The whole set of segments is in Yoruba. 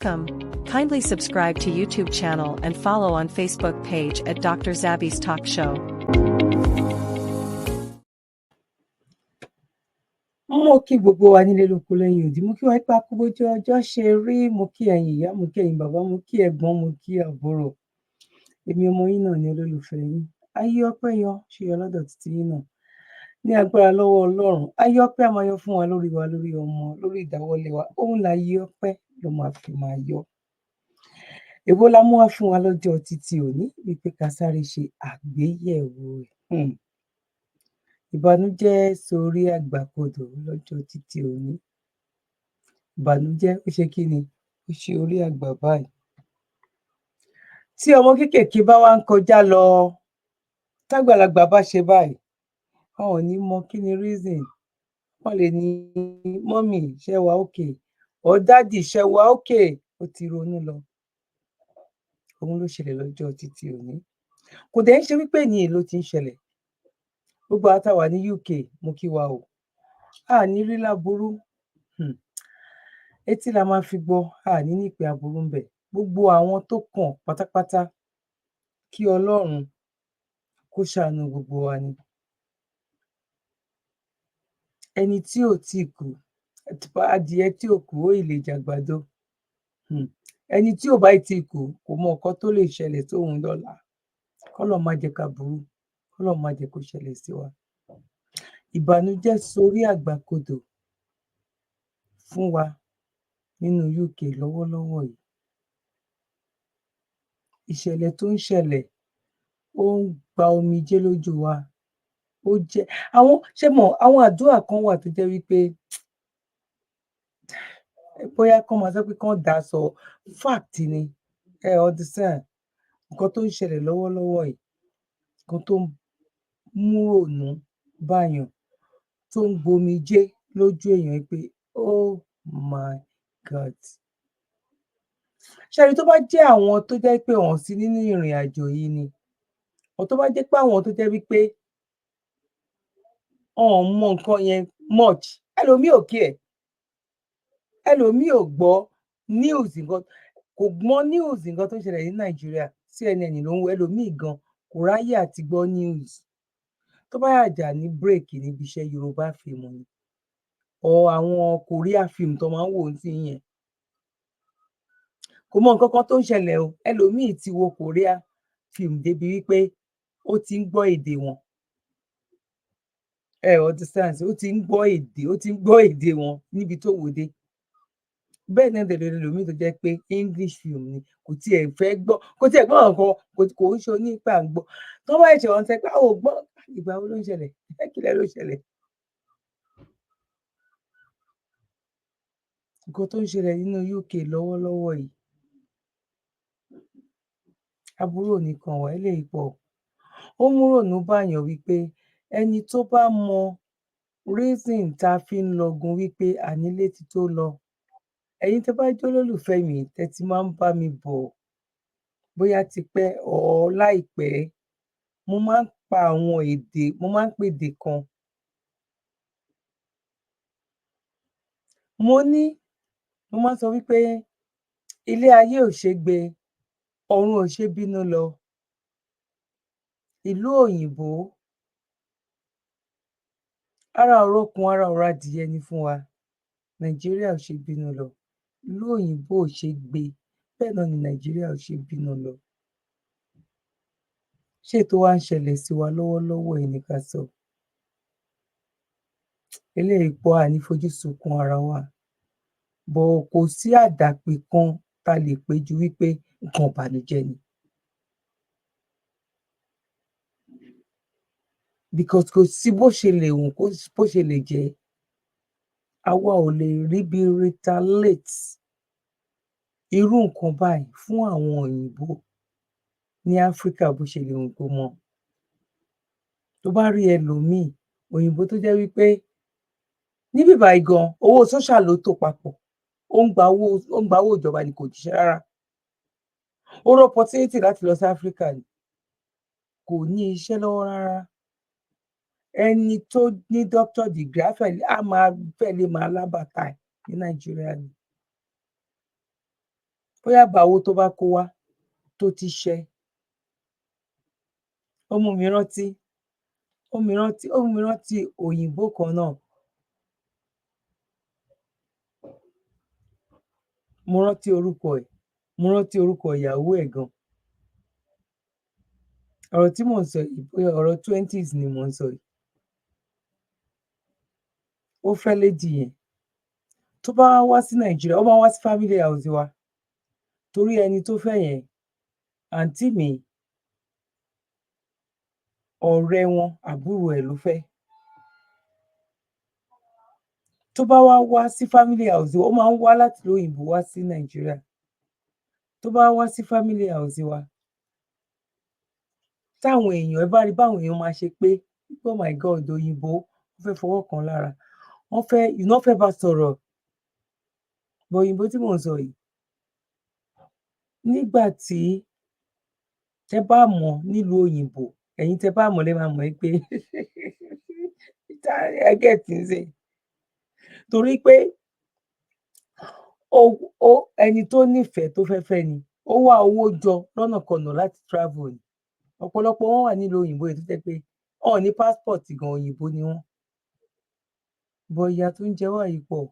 Welcome. Kindly subscribe to YouTube channel and follow on Facebook page at Dr. Zabby's Talk Show. Mo kí gbogbo wa nílé lóko lẹ́yìn odi. Mo kí wa pé a kú bójú ọjọ́ ṣe rí. Mo kí ẹ̀yin ìyá, mo kí ẹ̀yin bàbá, mo kí ẹ̀gbọ́n, mo kí àbúrò. Èmi ọmọ yín náà ni, olólùfẹ́ yín. Ayé ọpẹ́ yọ ṣe yọ lọ́dọ̀ títí yín náà. Ní agbára lọ́wọ́ Ọlọ́run, ayé ọpẹ́ á máa yọ fún wa, lórí wa, lórí ọmọ, lórí ìdáwọ́lé wa. Òun láyé ọpẹ́ ló máa fi máa yọ. Èwo la mú wá fún wa lọ́jọ́ títí òní? Wípé ká sáré ṣe àgbéyẹ̀wò ẹ̀. Ìbànújẹ́ sorí àgbàkodò lọ́jọ́ títí òní. Ìbànújẹ́, ó ṣe kí ni? Ó ṣe orí àgbà báyìí. Tí ọmọ kéékèèké bá wá ń kọjá lọ, tágbàlagbà bá ṣe báyìí, wọn ò ní mọ kí ni reason. Wọ́n lè ní, "Mummy, ṣé wà okay?" or "Daddy, ṣé wà okay?" Ó ti ronú lọ. Òun ló ṣẹlẹ̀ lọ́jọ́ títí òní. Kò dẹ̀ ń ṣe wípé ní ló ti ń ṣẹlẹ̀. Gbogbo àwa tá a wà ní UK, mo kí wa o. A ní rí láburú. Etí la máa fi gbọ́, a ní nípìn aburú ńbẹ̀. Gbogbo àwọn tó kàn pátápátá, kí Ọlọ́run kó ṣàánú gbogbo wa ni. Ẹni tí ò tíì kú, adìẹ tí ò kú, ó ì lè jàgbàdo. Ẹni tí ò bá ì tíì kú kò mọ nǹkan tó lè ṣẹlẹ̀ sóun lọ́la. Kọ́lọ́run má jẹ́ káburú, kọ́lọ́run má jẹ́ kó ṣẹlẹ̀ sí wa. Ìbànújẹ́ sorí àgbàkodò fún wa nínú UK lọ́wọ́lọ́wọ́ yìí. Ìṣẹ̀lẹ̀ tó ń ṣẹlẹ̀, ó ń gba omijé lójú wa. Ó jẹ́ àwọn, ṣé mọ̀, àwọn àdúrà kan wà tó jẹ́ wípé bóyá kán máa sọ pé kán dà á sọ fact ni. Ẹ understand nǹkan tó ń ṣẹlẹ̀ lọ́wọ́lọ́wọ́ yìí, nǹkan tó ń mú rònú báyàn, tó ń gbomijé lójú èèyàn pé, "Oh my God." Ṣé ẹ rí, tó bá jẹ́ àwọn tó jẹ́ pé wọn ò sí nínú ìrìn àjò yìí ni, or tó bá jẹ́ pé àwọn tó jẹ́ wípé wọn ò mọ nǹkan yẹn much, ẹlòmíì ò care, ẹlòmíì ò gbọ́ news, nǹkan kò gbọ́ news, nǹkan tó ń ṣẹlẹ̀ ní Nàìjíríà, CNN ló ń wo. Ẹlòmíì gan kò ráyè àti gbọ́ news. Tó bá yà ní break níbi iṣẹ́, Yorùbá film ni or àwọn Korea film tó máa ń wò ó sí yẹn. Kò mọ nǹkan kan tó ń ṣẹlẹ̀ o. Ẹlòmíì ti wo Korea film débi wípé ó ti ń gbọ́ èdè wọn. Ẹ understand? Ó ti ń gbọ́ èdè, ó ti ń gbọ́ èdè wọn níbi tó wò dé. Bẹ́ẹ̀ náà dẹ̀ lẹlòmíì tó jẹ́ pé English film ni, kò tiẹ̀ fẹ́ gbọ́, kò tiẹ̀ gbọ́ nǹkan, kò ń ṣe onípa ń gbọ́. Tó bá ṣẹ̀ṣẹ̀ wọ́n sọ pé a ò gbọ́, ìgbà wo ló ń ṣẹlẹ̀? Kí lẹ ló ṣẹlẹ̀? Nǹkan tó ń ṣẹlẹ̀ nínú UK lọ́wọ́lọ́wọ́ yìí, aburú ò ní kàn wá. Eléyìí pọ̀. Ó mú rònú báyàn wípé ẹni tó bá mọ reason tá a fi ń lọgun wípé ànílé ti tó lọ. Ẹ̀yin tẹ́ bá jólólùfẹ́ mi, tẹ́ ti máa ń bá mi bọ̀, bóyá tipẹ́ or láìpẹ́, mo máa ń pa àwọn èdè, mo máa ń pèdè kan. Mo ní, mo máa ń sọ wípé ilé ayé ò ṣeé gbé, ọ̀run ò ṣeé bínú lọ. Ìlú òyìnbó, ara ò rokùn, ara ò radìyẹ ni fún wa. Nàìjíríà ò ṣeé bínú lọ, ìlú òyìnbó ò ṣeé gbé, bẹ́ẹ̀ náà ni Nàìjíríà ò ṣeé bínú lọ. Ṣé èyí tó wá ń ṣẹlẹ̀ sí wa lọ́wọ́lọ́wọ́ yìí ni ká sọ? Eléyìí pọ̀, a ní fojú sunkún ara wa, but kò sí àdàpè kan tá a lè pè ju wípé nǹkan ìbànújẹ́ ni. Because kò sí bó ṣe lè wù kó, bó ṣe lè jẹ́, àwa ò lè ríbi retaliate irú nǹkan báyìí fún àwọn òyìnbó ní Áfríkà, bó ṣe lè wù kó mọ. Tó bá rí ẹlòmíì, òyìnbó tó jẹ́ wípé níbí báyìí gan, owó social ló tò papọ̀, ó ń gba owó, ó ń gba owó ìjọba ni, kò jíṣẹ́ rárá. Ó rí opportunity láti lọ sí Áfríkà ni, kò ní iṣẹ́ lọ́wọ́ rárá. Ẹni tó ní doctor degree á máa fẹ́ lè máa lábàtà ẹ̀ ní Nàìjíríà ni. Bóyá báwo tó bá kó wá tó ti ṣẹ. Ó mú mi rántí, ó mú mi rántí, ó mú mi rántí òyìnbó kan náà. Mo rántí orúkọ ẹ̀, mo rántí orúkọ ìyàwó ẹ̀ gan. Ọ̀rọ̀ tí mò ń sọ yìí, bóyá ọ̀rọ̀ 20s ni mò ń sọ yìí. Ó fẹ́ lady yẹn. Tó bá wá sí Nàìjíríà, ó máa wá sí family house wa. Torí ẹni tó fẹ́ yẹn, àǹtí mi, ọ̀rẹ́ wọn, àbúrò ẹ̀ ló fẹ́. Tó bá wá wá sí family house wa, ó máa ń wá láti ìlú òyìnbó wá sí Nàìjíríà. Tó bá wá sí family house wa, táwọn èèyàn, ẹ bá rí báwọn èèyàn máa ṣe pé, "Oh my God, òyìnbó," wọ́n fẹ́ fọwọ́ kàn án lára, wọ́n fẹ́ fẹ́ bá sọ̀rọ̀. But òyìnbó tí mò ń sọ yìí, nígbà tí tẹ́ bá mọ̀ nílùú òyìnbó, ẹ̀yin tẹ́ bá mọ̀ lẹ máa mọ̀ pé ẹ get nísìnyí. Torí pé ó ẹni tó nífẹ̀ẹ́ tó fẹ́ fẹ́ ni, ó wá owó jọ lọ́nàkọnà láti travel ni. Ọ̀pọ̀lọpọ̀ wọn wà nílùú òyìnbó yìí tó jẹ́ pé wọn ò ní passport gan, òyìnbó ni wọ́n. But ìyà tó ń jẹ wá yìí pọ̀.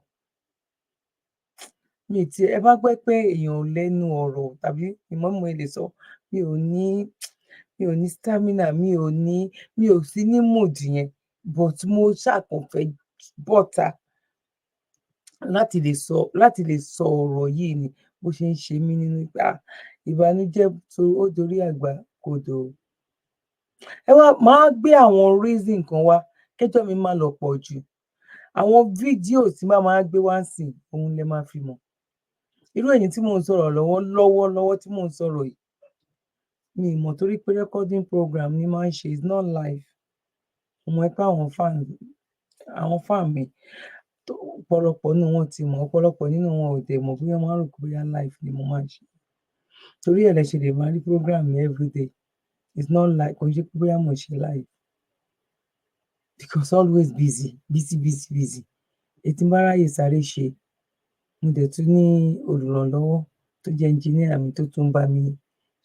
Mi tí ẹ bá gbọ́ pé èèyàn ò lẹ́nu ọ̀rọ̀ tàbí ìmọ̀ mo lè sọ, mi ò ní stamina, mi ò sí ní mood yẹn, but mo ṣáà kàn fẹ́ bọ́ta láti lè sọ ọ̀rọ̀ yìí ni bó ṣe ń ṣe mí nínú pé, ah, ìbànújẹ́ tó ó dorí àgbà kodò. Ẹ wá máa gbé àwọn reason kan wá kẹ́jọ́ mi má lọ pọ̀ jù. Àwọn fídíò tí bá máa gbé wá sí, òun lẹ máa fi mọ̀. Irú èyí tí mò ń sọ̀rọ̀ lọ́wọ́ lọ́wọ́ lọ́wọ́ tí mò ń sọ̀rọ̀ yìí, mi ì mọ̀ torí pé recording program ni máa ń ṣe, it's not live. Mo mọ̀ pé àwọn fan mi, ọ̀pọ̀lọpọ̀ nínú wọn ti mọ̀, ọ̀pọ̀lọpọ̀ nínú wọn ò dẹ̀ mọ̀, bóyá wọ́n máa ń rò pé bóyá live ni mo máa ń ṣe. Torí ẹ̀ lẹ ṣe lè máa rí program mi everyday. It's not like, kò ń ṣe pé bóyá mò ń ṣe live. Because always busy, busy, busy, busy. Èyí tí n bá ráyè sáré ṣe, mo dẹ̀ tún ní olùrànlọ́wọ́ tó jẹ́ engineer mi tó tún ń bá mi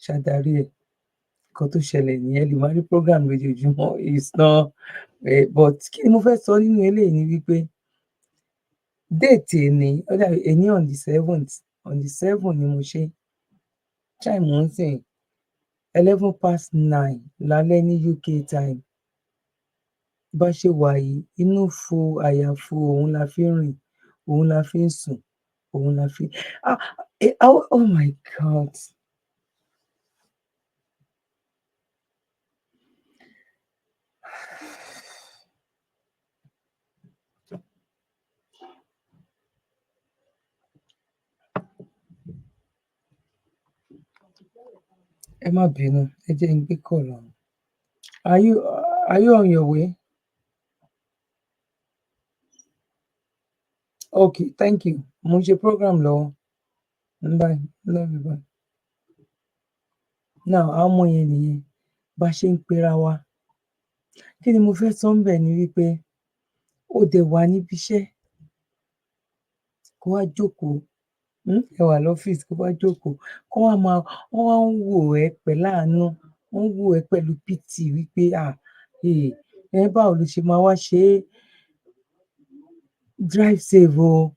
ṣàdarí ẹ̀. Nǹkan tó ṣẹlẹ̀ nìyẹn, ẹ lè máa rí program lójoojúmọ́. It's not, but kí ni mo fẹ́ sọ nínú eléyìí ni wípé date èní, ó dàbí èní on the 7th, on the 7 ni mo ṣe. Time ńsìnyí 9:11 lálẹ́ ní UK time. Bá ṣe wà yìí, inú fu àyà fu, òun la fi ń rìn, òun la fi ń sùn, òun la fi, ah, eh, oh, oh my God. Ẹ má bínú, ẹ jẹ́ n gbé call ọ̀hún. Are you on your way? Okay, thank you. Mo ń ṣe program lọ́wọ́. Bye, love you, bye. Now, àwọn ọmọ yẹn nìyẹn, bá ṣe ń pera wa. Kí ni mo fẹ́ sọ ńbẹ̀ ni wípé ó dẹ̀ wà níbi iṣẹ́, kó wá jókòó, ẹ wà lọ́fíìsì, kó wá jókòó, kó wá máa, wọ́n wá ń wò ẹ́ pẹ̀lú àánú, wọ́n ń wò ẹ́ pẹ̀lú pity wípé, "Ah, ẹ báwo ló ṣe máa wá ṣe é? Drive safe o."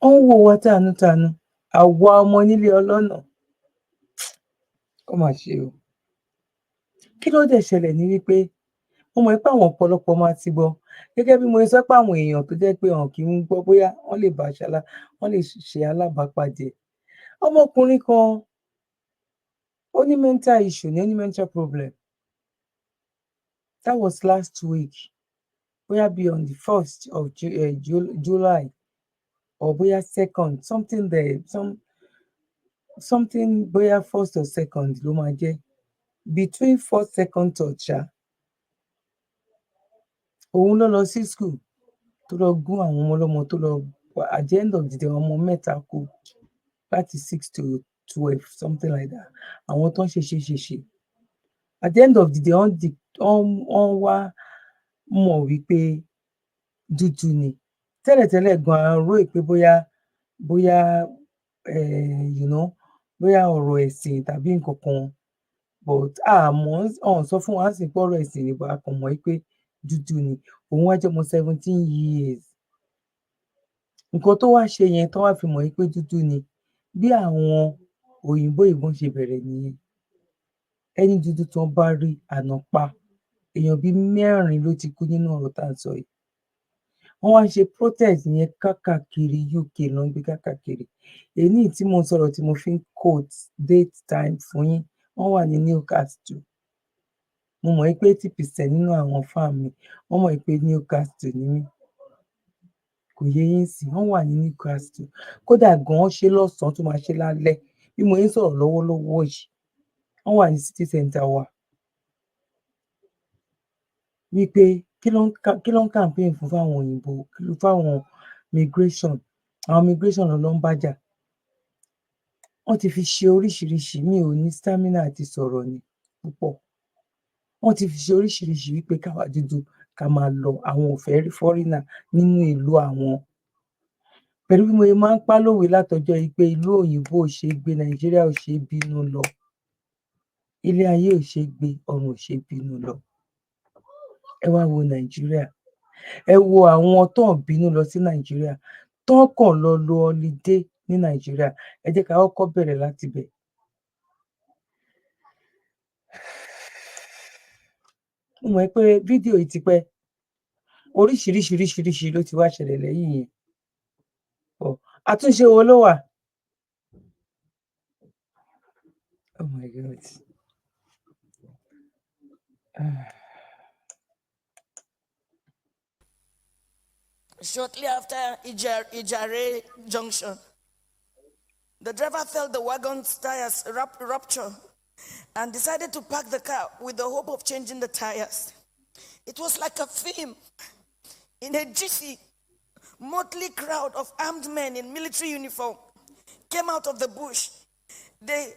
Wọ́n ń wò wá tàánú-tàánú, àwa ọmọ onílé ọlọ́nà. Ó mà ṣe o. Kí ló dẹ̀ ṣẹlẹ̀ ni wípé mo mọ̀ pé àwọn ọ̀pọ̀lọpọ̀ máa ti gbọ́. Gẹ́gẹ́ bí mo ṣe sọ pé àwọn èèyàn tó jẹ́ pé wọn kì í gbọ́, bóyá wọ́n lè bá ṣalá, wọ́n lè ṣe alábàápàdé. Ọmọkùnrin kan, ó ní mental issue, ní ó ní mental problem. That was last week. Bóyá bí on the 1st of July or bóyá second, something there, something, bóyá first or second ló máa jẹ́. Between first, second, third ṣá. Òun ló lọ sí school tó lọ gún àwọn ọmọ ọlọ́mọ tó lọ. At the end of the day, ọmọ mẹ́ta kú láti 6 to 12, something like that. Àwọn tó ń ṣe ṣe ṣe ṣe. At the end of the day, wọ́n wá mọ̀ wípé dúdú ni. Tẹ́lẹ̀tẹ́lẹ̀ gan-an, a rò pé bóyá bóyá ọ̀rọ̀ ẹ̀sìn tàbí nǹkan kan, but a mọ̀ ọ́n sọ fún wa sì pé ọ̀rọ̀ ẹ̀sìn ni, but a kàn mọ̀ pé dúdú ni. Òun wá jẹ́ ọmọ 17 years. Nǹkan tó wá ṣe yẹn tó wá fi mọ̀ pé dúdú ni, bí àwọn òyìnbó ìbọn ṣe bẹ̀rẹ̀ nìyẹn. Ẹni dúdú tán bá rí àná pa, èèyàn bíi mẹ́rin ló ti kú nínú ọ̀rọ̀ tá à ń sọ yìí. Wọ́n wá ń ṣe protest yẹn káàkiri UK, ló ń gbé káàkiri. Èyí tí mo ń sọ̀rọ̀, tí mo fi ń quote date time fún yín, wọ́n wà ní Newcastle. Mo mọ̀ pé 80% nínú àwọn fan mi, wọ́n mọ̀ pé Newcastle ni mí. Kò yé yín sí? Wọ́n wà ní Newcastle. Kódà gan-an, ṣe lọ́sàn-án tó máa ṣe lálẹ́ bí mo ń sọ̀rọ̀ lọ́wọ́lọ́wọ́ yìí, wọ́n wà ní city centre wa. Wípé kí ló ń campaign fún fáwọn òyìnbó, fáwọn migration? Àwọn migration ló ń bá jà. Wọ́n ti fi ṣe oríṣiríṣi. Mi ò ní stamina àti sọ̀rọ̀ ni púpọ̀. Wọ́n ti fi ṣe oríṣiríṣi wípé káwa dúdú ká máa lọ, àwọn ò fẹ́ rí foreigner nínú ìlú àwọn. Pẹ̀lú bí mo ṣe máa ń pa lówe látọjọ́ yìí pé ìlú òyìnbó ò ṣeé gbé, Nàìjíríà ò ṣeé bínú lọ, ilé ayé ò ṣeé gbé, ọ̀run ò ṣeé bínú lọ. Ẹ wá wo Nàìjíríà, ẹ wo àwọn tó ń bínú lọ sí Nàìjíríà, tó kàn lọ lo holiday ní Nàìjíríà. Ẹ jẹ́ ká kọ́kọ́ bẹ̀rẹ̀ láti bẹ̀. Mo mọ̀ pé fídíò yìí ti pẹ́, oríṣiríṣiríṣiríṣi ló ti wá ṣẹlẹ̀ lẹ́yìn yẹn. Àtúnṣe wo ló wà? Oh my God. Shortly after Ijare Junction, the driver felt the wagon's tires rupture and decided to park the car with the hope of changing the tires. It was like a film. In a jiffy, motley crowd of armed men in military uniform came out of the bush. They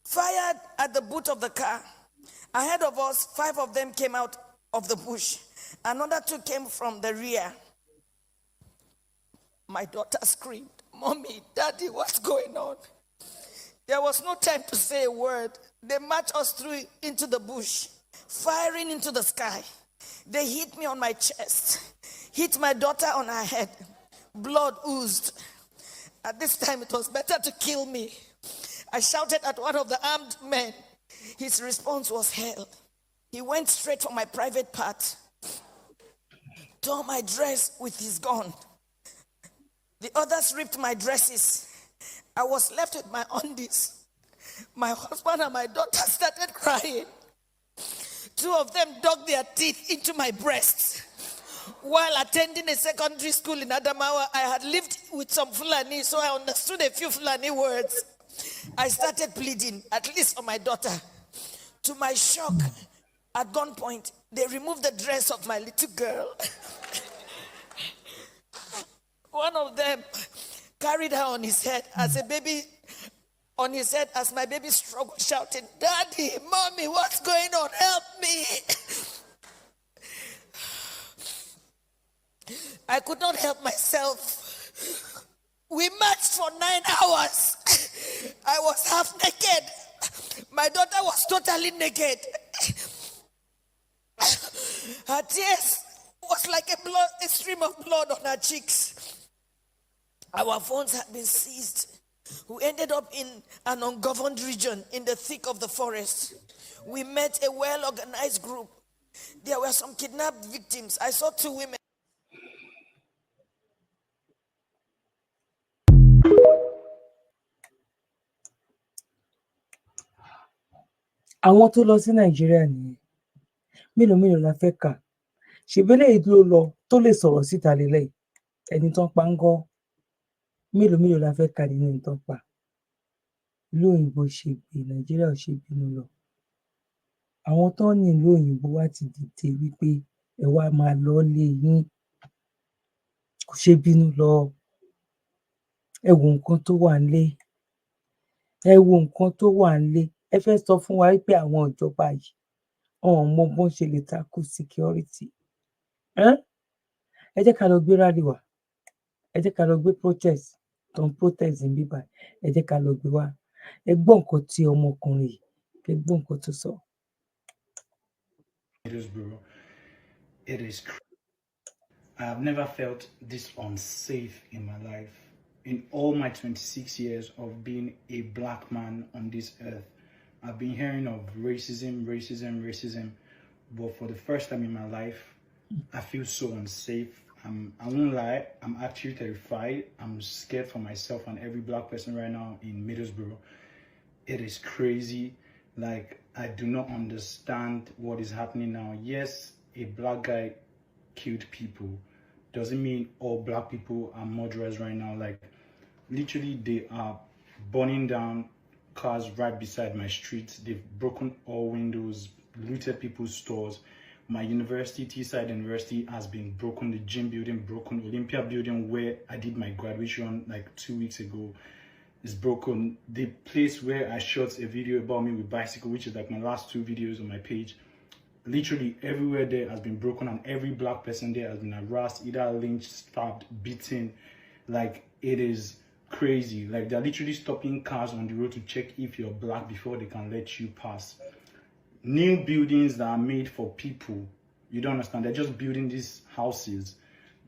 fired at the boot of the car. Ahead of us, five of them came out of the bush. Another two came from the rear. My daughter screamed, "Mommy, Daddy, what's going on?" There was no time to say a word. They marched us through into the bush, firing into the sky. They hit me on my chest, hit my daughter on her head. Blood oozed. At this time, it was better to kill me. I shouted at one of the armed men. His response was hell. He went straight for my private part, tore my dress with his gun. The others ripped my dresses. I was left with my undies. My husband and my daughter started crying. Two of them dug their teeth into my breasts. While attending a secondary school in Adamawa, I had lived with some Fulani, so I understood a few Fulani words. I started pleading, at least for my daughter. To my shock, at gunpoint, they removed the dress of my little girl. One of them carried her on his head as a baby, on his head as my baby struggled, shouting, "Daddy, Mommy, what's going on? Help me." I could not help myself. We marched for 9 hours. I was half naked. My daughter was totally naked. Her tears was like a stream of blood on her cheeks. Our phones had been seized. We ended up in an ungoverned region in the thick of the forest. We met a well organized group. There were some kidnapped victims. I saw two women. Àwọn tó lọ sí Nàìjíríà nìyẹn. Mélòó mélòó la fẹ́ kà? Ṣèbí eléyìí ló lọ tó lè sọ̀rọ̀ síta lélẹ̀, ẹni tán pa ńkọ́? Mélòó mélòó la fẹ́ kà nínú ẹni tán pa? Ìlú òyìnbó ṣe gbé, Nàìjíríà ò ṣe bínú lọ. Àwọn tó ní ìlú òyìnbó wá ti dìde wípé ẹ wá máa lọlé yín, kò ṣeé bínú lọ. Ẹ wo nǹkan tó wà nílé, ẹ wo nǹkan tó wà nílé. Ẹ fẹ́ sọ fún wa wípé àwọn ìjọba yìí, wọn ò mọ bọ́n ṣe lè tackle security? Ẹ jẹ́ ká lọ gbé rally wá. Ẹ jẹ́ ká lọ gbé protest tó ń protest níbí báyìí, ẹ jẹ́ ká lọ gbé wá. Ẹ gbọ́ nǹkan tí ọmọkùnrin yìí, ẹ gbọ́ nǹkan tó sọ. Middlesbrough. It is. I have never felt this unsafe in my life. In all my 26 years of being a black man on this earth, I've been hearing of racism, racism, racism. But for the first time in my life, I feel so unsafe. I won't lie, I'm actually terrified. I'm scared for myself and every black person right now in Middlesbrough. It is crazy. Like, I do not understand what is happening now. Yes, a black guy killed people. Doesn't mean all black people are murderers right now. Like, literally, they are burning down cars right beside my street. They've broken all windows, looted people's stores. My university, Teesside University, has been broken. The gym building broken. Olympia building, where I did my graduation like 2 weeks ago, is broken. The place where I shot a video about me with bicycle, which is like my last two videos on my page, literally everywhere there has been broken, and every black person there has been harassed, either lynched, stabbed, beaten. Like, it is crazy. Like, they're literally stopping cars on the road to check if you're black before they can let you pass. New buildings that are made for people, you don't understand, they're just building these houses.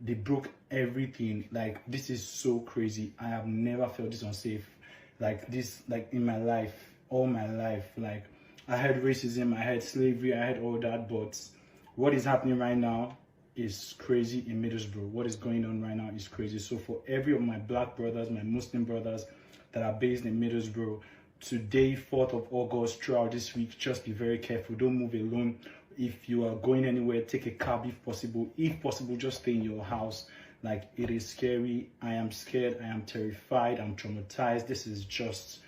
They broke everything. Like, this is so crazy. I have never felt this unsafe like this, like, in my life, all my life. Like, I heard racism, I heard slavery, I heard all that, but what is happening right now is crazy in Middlesbrough. What is going on right now is crazy. So for every of my black brothers, my Muslim brothers that are based in Middlesbrough, today, 4th of August, throughout this week, just be very careful. Don't move alone. If you are going anywhere, take a cab if possible. If possible, just stay in your house. Like, it is scary. I am scared. I am terrified. I'm traumatized. This is just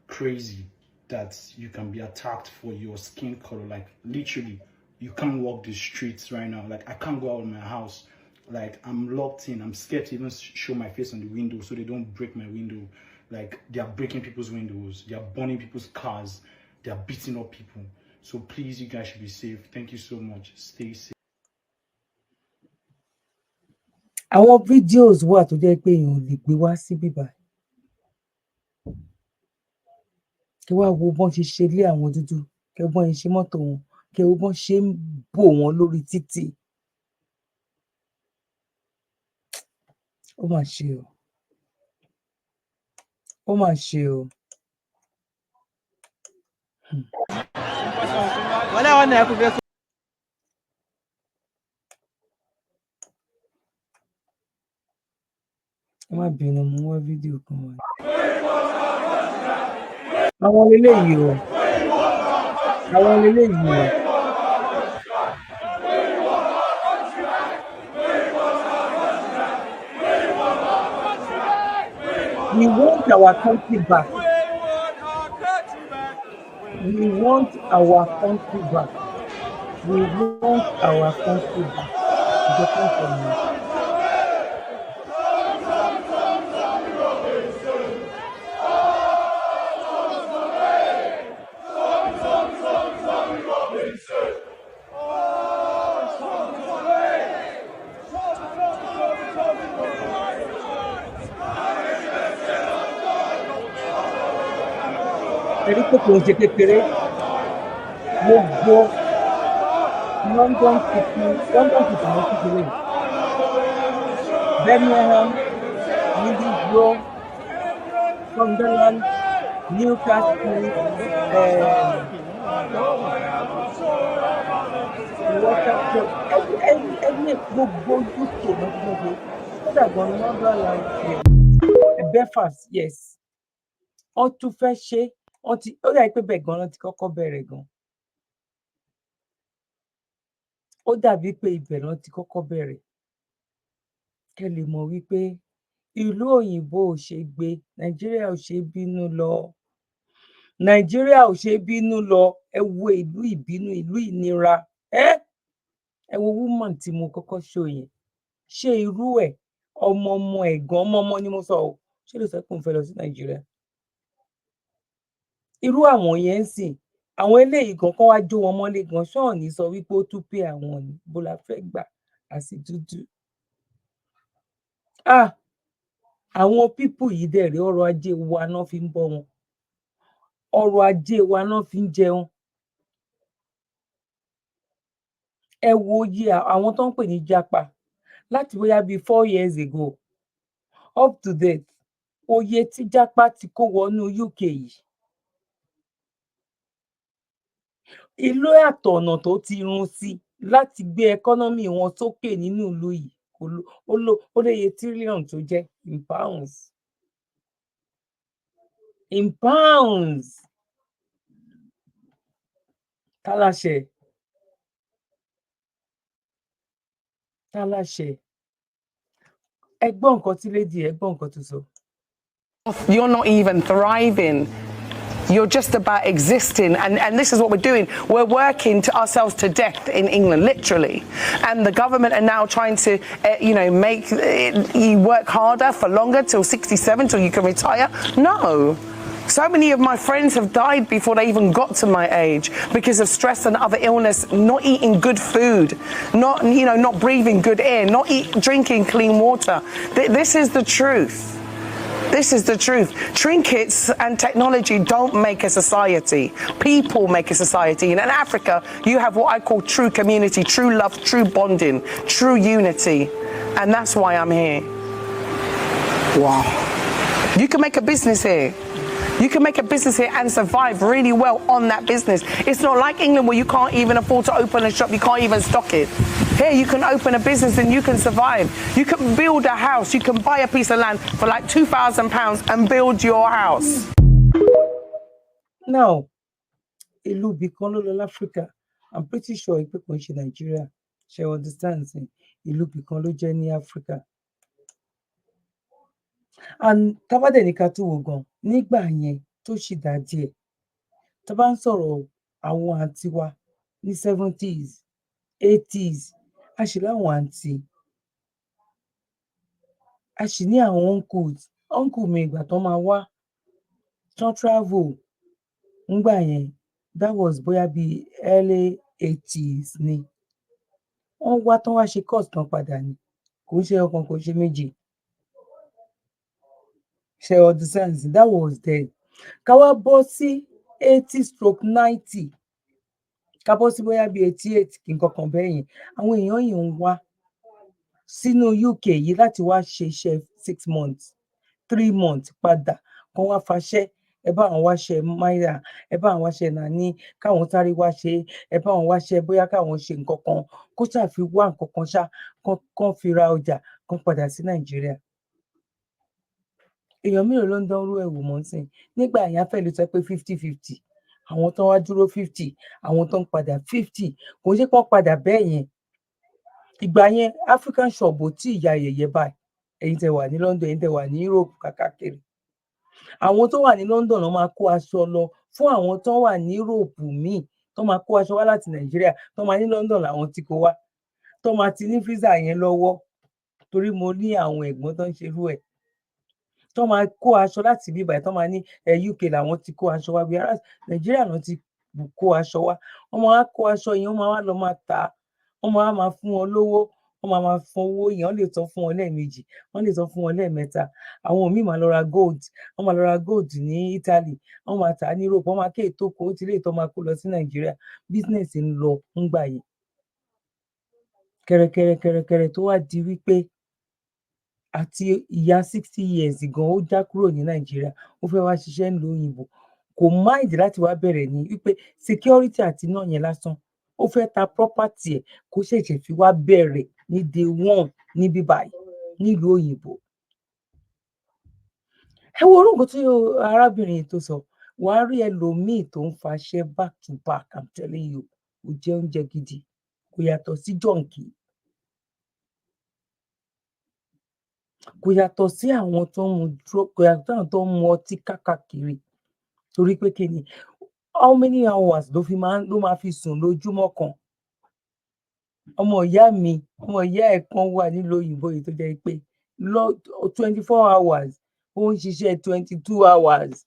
crazy that you can be attacked for your skin color. Like, literally, you can't walk the streets right now. Like, I can't go out of my house. Like, I'm locked in. I'm scared to even show my face on the window so they don't break my window. Like, they are breaking people's windows. They are burning people's cars. They are beating up people. So please, you guys should be safe. Thank you so much. Stay safe. Àwọn videos wà tó jẹ́ pé èèyàn ò lè gbé wá síbí báyìí. Kẹ́ wá wo bọ́n ṣe ṣe lé àwọn dúdú, kẹ́ wo bọ́n ṣe ṣe mọ́tò wọn, kẹ́ wo bọ́n ṣe ń bò wọ́n lórí títì. Ó mà ṣe o, ó mà ṣe o. Wallahi wannan ya fi. Ẹ má bínú, mo ń wá fídíò kan wá. Àwọn leléyìí o, àwọn leléyìí o. We want our country back. We want our country back. We want our country back. Ìjọba sọ nìyẹn. Ẹ rí pé kò ń ṣe kékeré. Gbogbo London City, London City ló kékeré yìí. Birmingham, Middlesbrough, Sunderland, Newcastle, Waterford, every gbogbo UK ló ti fẹ́ ṣe. Kódà gan Northern Belfast, yes. Wọ́n tún fẹ́ ṣe, wọ́n ti, ó dàbí pé bẹ́ẹ̀ gan-an ti kọ́kọ́ bẹ̀rẹ̀ gan. Ó dàbí pé ibẹ̀ lọ́n ti kọ́kọ́ bẹ̀rẹ̀. Kẹ́ lè mọ̀ wípé ìlú òyìnbó ò ṣeé gbé, Nàìjíríà ò ṣeé bínú lọ. Nàìjíríà ò ṣeé bínú lọ. Ẹ wo ìlú ìbínú, ìlú ìnira. Ẹ́ ẹ wo woman tí mo kọ́kọ́ show yẹn. Ṣé irú ẹ̀, ọmọ ọmọ ẹ̀ gan, ọmọ ọmọ ni mo sọ o, ṣé lè sọ pé òun fẹ́ lọ sí Nàìjíríà? Irú àwọn yẹn ń sìn, àwọn eléyìí gan kán wá jó wọn mọ́lé gan, ṣọ́ọ̀ ní sọ wípé ó tún pé àwọn ni bó la fẹ́ gbà àsì dúdú. Ah! Àwọn people yìí dẹ̀ rí, ọrọ̀ ajé wa náà fi ń bọ́ wọn, ọrọ̀ ajé wa náà fi ń jẹun. Ẹ wo iye àwọn tó ń pè ní jápa láti bóyá bíi 4 years ago up to date, oye tí jápa ti kó wọnú UK yìí, ìlú àtọ̀nà tó ti run sí láti gbé economy wọn sókè nínú ìlú yìí, ó léye trillion tó jẹ́ in pounds, in pounds. Táláṣẹ táláṣẹ, ẹ gbọ́ nǹkan tí lady, ẹ gbọ́ nǹkan tó sọ. You're not even thriving. You're just about existing. And this is what we're doing. We're working to ourselves to death in England, literally. And the government are now trying to make it, you work harder for longer till 67, till you can retire. No. So many of my friends have died before they even got to my age because of stress and other illness, not eating good food, not breathing good air, not drinking clean water. This is the truth. This is the truth. Trinkets and technology don't make a society. People make a society. And in Africa, you have what I call true community, true love, true bonding, true unity. And that's why I'm here. Wow. You can make a business here. You can make a business here and survive really well on that business. It's not like England where you can't even afford to open a shop, you can't even stock it. Here you can open a business and you can survive. You can build a house, you can buy a piece of land for like £2,000 and build your house. Now, ìlú ibì kan ló lọ láfíríkà. I'm pretty sure pé kò ń ṣe Nàìjíríà. Ṣe understand sí? Ìlú ibì kan ló jẹ́ ní Áfíríkà. And tá bá dẹ̀ ní ká tún wò gan nígbà yẹn tó ṣì dá díẹ̀, tá bá ń sọ̀rọ̀ àwọn àǹtí wa ní 70s, 80s, a ṣì láwọn àǹtí, a ṣì ní àwọn uncles. Uncle mi, ìgbà tán máa wá, tán travel ńgbà yẹn, that was bóyá bíi early 80s ni wọ́n wá, tán wá ṣe course tán padà ni. Kò ń ṣe ọ̀kan, kò ń ṣe méjì. Ṣe understand? That was then. Ká wá bọ́ sí 80/90, ká bọ́ sí bóyá bíi 88, kí nǹkan kan bẹ́ẹ̀ yẹn, àwọn èèyàn yìí ń wá sínú UK yìí láti wá ṣe iṣẹ́ 6 months, 3 months, padà kán wá faṣẹ́, ẹ bá àwọn wáṣẹ́ máyà, ẹ bá àwọn wáṣẹ́ nàní, káwọn sáré wá ṣe, ẹ bá àwọn wáṣẹ́, bóyá káwọn ṣe nǹkan kan, kó ṣáà fi wá nǹkan kan ṣá, kán fi ra ọjà, kán padà sí Nàìjíríà. Èèyàn mélòó ló ń dánrú ẹ̀ wò mọ́ nísìnyí? Nígbà yẹn, á fẹ́ẹ̀ lè sọ pé 50-50. Àwọn tó wá dúró 50, àwọn tó ń padà 50. Kò ń ṣe pé wọ́n padà bẹ́ẹ̀ yẹn. Ìgbà yẹn, African shop ò tí ì ya yẹ̀yẹ́ báyìí. Ẹ̀yin tẹ́ wà ní London, ẹ̀yin tẹ́ wà ní Europe káàkiri, àwọn tó wà ní London ló máa kó aṣọ lọ fún àwọn tó wà ní Europe míì, tó máa kó aṣọ wá láti Nàìjíríà, tó máa ní London làwọn tí kó wá, tó máa ti ní visa yẹn lọ́wọ́, torí mo ní àwọn ẹ̀gbọ́n tó ń ṣerú ẹ̀, tó máa kó aṣọ láti ibí báyìí, tó máa ní ẹ UK làwọn ti kó aṣọ wá, whereas Nàìjíríà náà ti kó aṣọ wá. Wọ́n máa wá kó aṣọ yẹn, wọ́n máa wá lọ máa tà á, wọ́n máa wá máa fún wọn lówó, wọ́n máa máa fún owó yẹn. Wọ́n lè tán fún wọn lẹ́ẹ̀mejì, wọ́n lè tán fún wọn lẹ́ẹ̀mẹ́ta. Àwọn míì máa lọ ra gold, wọ́n máa lọ ra gold ní Italy, wọ́n máa tà á ní Europe, wọ́n máa ké ètò kó tí lè tó máa kó lọ sí Nàìjíríà. Business ń lọ ńgbà yẹn kẹrẹkẹrẹ kẹrẹkẹrẹ, tó wá di wípé àti ìyá 60 years gan, ó já kúrò ní Nàìjíríà, ó fẹ́ wá ṣiṣẹ́ nílùú òyìnbó. Kò mind láti wá bẹ̀rẹ̀ ní wípé security àti iná yẹn lásán, ó fẹ́ ta property ẹ̀ kó ṣẹ̀ṣẹ̀ fi wá bẹ̀rẹ̀ ní day one níbí báyìí nílùú òyìnbó. Ẹ wo orúkọ tí arábìnrin yìí tó sọ. Wàá rí ẹlòmíì tó ń faṣẹ́ back to back. I'm telling you, kò jẹ oúnjẹ gidi, kò yàtọ̀ sí junkie, kò yàtọ̀ sí àwọn tó ń mu drug, kò yàtọ̀ sí àwọn tó ń mu ọtí káàkiri. Torí pé kí ni? How many hours ló fi máa ló máa fi sùn lójúmọ́ kan? Ọmọ ìyá mi, ọmọ ìyá ẹ̀ kan wà nílùú òyìnbó yìí tó jẹ́ pé lọ 24 hours, ó ń ṣiṣẹ́ 22 hours.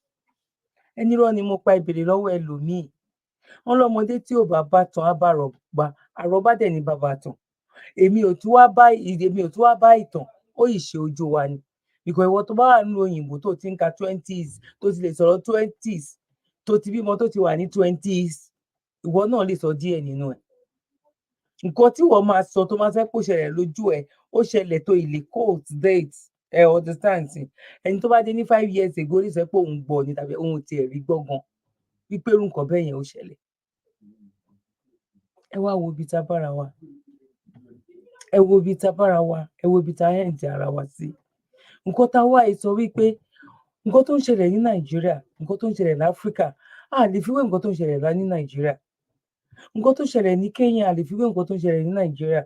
Ẹni rọ́ ni mo pa ìbèrè lọ́wọ́ ẹlòmíì. Wọn lọ́mọdé tí ò bá bá tán á bá àrọ́bá, àrọ́bá dẹ̀ ní bàbá tán. Èmi ò tún wá bá ìtàn, ó ì ṣe ojú wa ni. Because ìwọ tó bá wà nínú òyìnbó, tó ti ń ka 20s, tó ti lè sọ̀rọ̀ 20s, tó ti bímọ, tó ti wà ní 20s, ìwọ náà lè sọ díẹ̀ nínú ẹ̀. Nǹkan tí wọ́n máa sọ tó máa fẹ́ kó ṣẹlẹ̀ lójú ẹ̀, ó ṣẹlẹ̀ tó ilé quote date, ẹ understand sí. Ẹni tó bá dé ní 5 years ago lè sọ pé òun gbọ́ ni tàbí òun tiẹ̀ rí gbọ́ gan wípé irú nǹkan bẹ́ẹ̀ yẹn ó ṣẹlẹ̀. Ẹ wá wo ibi tá a bára wa, ẹ wo ibi tá a bára wa, ẹ wo ibi tá a end ara wa sí. Nǹkan tá a wá yìí sọ wípé nǹkan tó ń ṣẹlẹ̀ ní Nàìjíríà, nǹkan tó ń ṣẹlẹ̀ láfíríkà, a lè fi wé nǹkan tó ń ṣẹlẹ̀ ní Nàìjíríà. Nǹkan tó ṣẹlẹ̀ ní Kenya, a lè fi wé nǹkan tó ń ṣẹlẹ̀ ní Nàìjíríà.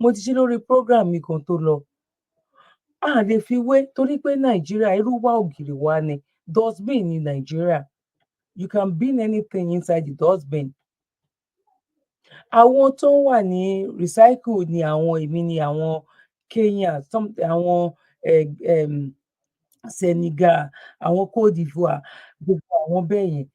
Mo ti ṣe lórí program mi kan tó lọ, a lè fi wé torí pé Nàìjíríà, irú wa ògiri wa ni, dustbin ní Nàìjíríà. You can bin anything inside the dustbin. Àwọn tó wà ní recycle ni àwọn èmi ni àwọn Kenya, some àwọn Senegal, àwọn Cote d'Ivoire, gbogbo àwọn bẹ́ẹ̀ yẹn,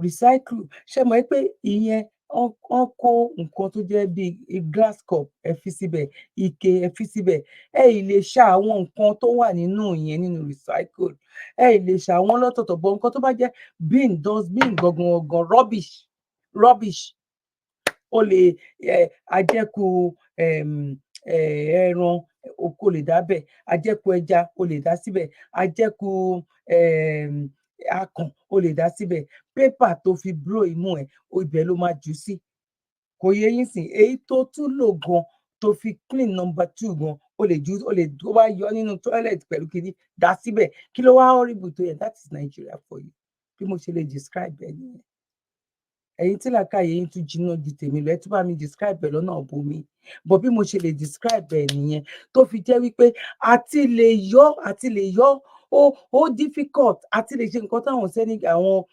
recycle. Ṣe mọ̀ pé ìyẹn, wọ́n kó nǹkan tó jẹ́ bíi glass cup, ẹ fi síbẹ̀, ike, ẹ fi síbẹ̀. Ẹ ì lè ṣa àwọn nǹkan tó wà nínú ìyẹn nínú recycle, ẹ ì lè ṣa àwọn lọ́tọ̀ọ̀tọ̀ bọ̀. Nǹkan tó bá jẹ́ bin, dustbin gangan gangan, rubbish, rubbish, ó lè àjẹkù ẹran o lè dá bẹ̀, àjẹkù ẹja o lè dá síbẹ̀, àjẹkù akàn o lè dá síbẹ̀, pépà tó fi blow imú ẹ̀, ibẹ̀ ló máa jù sí. Kò yé yín sìn? Èyí tó tún lò gan, tó fi clean number two gan, o lè jù, o lè tó bá yọ nínú toilet pẹ̀lú kìíní, dá síbẹ̀. Kí ló wá horrible tó yẹ? That is Nigeria for you. Bí mo ṣe lè describe ẹ nìyẹn. Ẹ̀yin tí làákàyè yín tún jiná ju tèmi lọ, ẹ tún bá mi describe ẹ lọ́nà bòmí, but bí mo ṣe lè describe ẹ nìyẹn, tó fi jẹ́ wípé àti lè yọ, àti lè yọ, ó difficult àti lè ṣe nǹkan táwọn Senegal, àwọn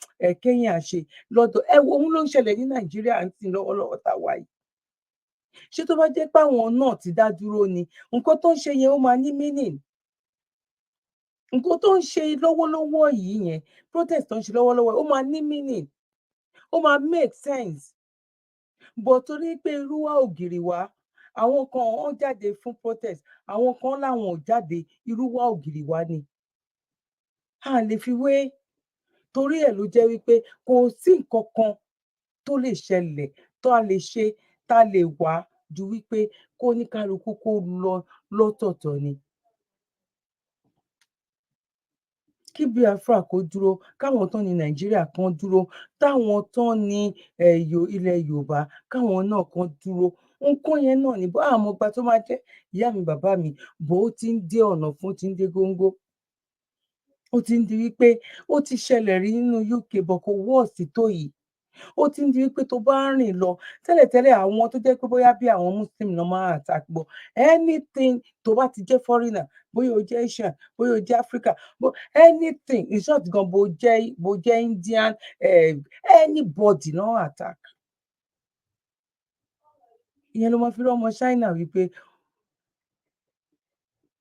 Kenya ṣe lọ́dọ̀. Ẹ wo ohun ló ń ṣẹlẹ̀ ní Nàìjíríà ń sìn lọ́wọ́lọ́wọ́ tá a wà yìí. Ṣé tó bá jẹ́ pé àwọn náà ti dá dúró ni, nǹkan tó ń ṣe yẹn, ó máa ní meaning. Nǹkan tó ń ṣe lọ́wọ́lọ́wọ́ yìí yẹn, protest tó ń ṣe lọ́wọ́lọ́wọ́, ó máa ní meaning, ó máa make sense. But torí pé irú wa ògiri wa, àwọn kan wọ́n jáde fún protest, àwọn kan láwọn ò jáde, irú wa ògiri wa ni, a lè fi wé. Torí ẹ̀ ló jẹ́ wípé kò sí nǹkan kan tó lè ṣẹlẹ̀, tó a lè ṣe, tá a lè wá ju wípé kó ní kálukú kó lọ lọ́tọ̀ọ̀tọ̀ ni. Kí Biafra kó dúró, káwọn tán ní Nàìjíríà kan dúró, táwọn tán ní ilẹ̀ Yorùbá káwọn náà kan dúró. Nǹkan yẹn náà ni bó àmọ́ gba tó máa jẹ́. Ìyá mi, bàbá mi, bó ó ti ń dé ọ̀nà fún, ó ti ń dé góńgó, ó ti ń di wípé ó ti ṣẹlẹ̀ rí nínú UK, bọ̀ kò worse tó yìí. Ó ti ń di wípé tó bá ń rìn lọ tẹ́lẹ̀tẹ́lẹ̀, àwọn tó jẹ́ pé bóyá bí àwọn Muslim náà máa attack, but anything tó bá ti jẹ́ foreigner, bóyá o jẹ́ Asian, bóyá o jẹ́ Africa, bó anything, in short gan, bó jẹ́ Indian, anybody náà attack. Ìyẹn ló máa fi rí ọmọ China wípé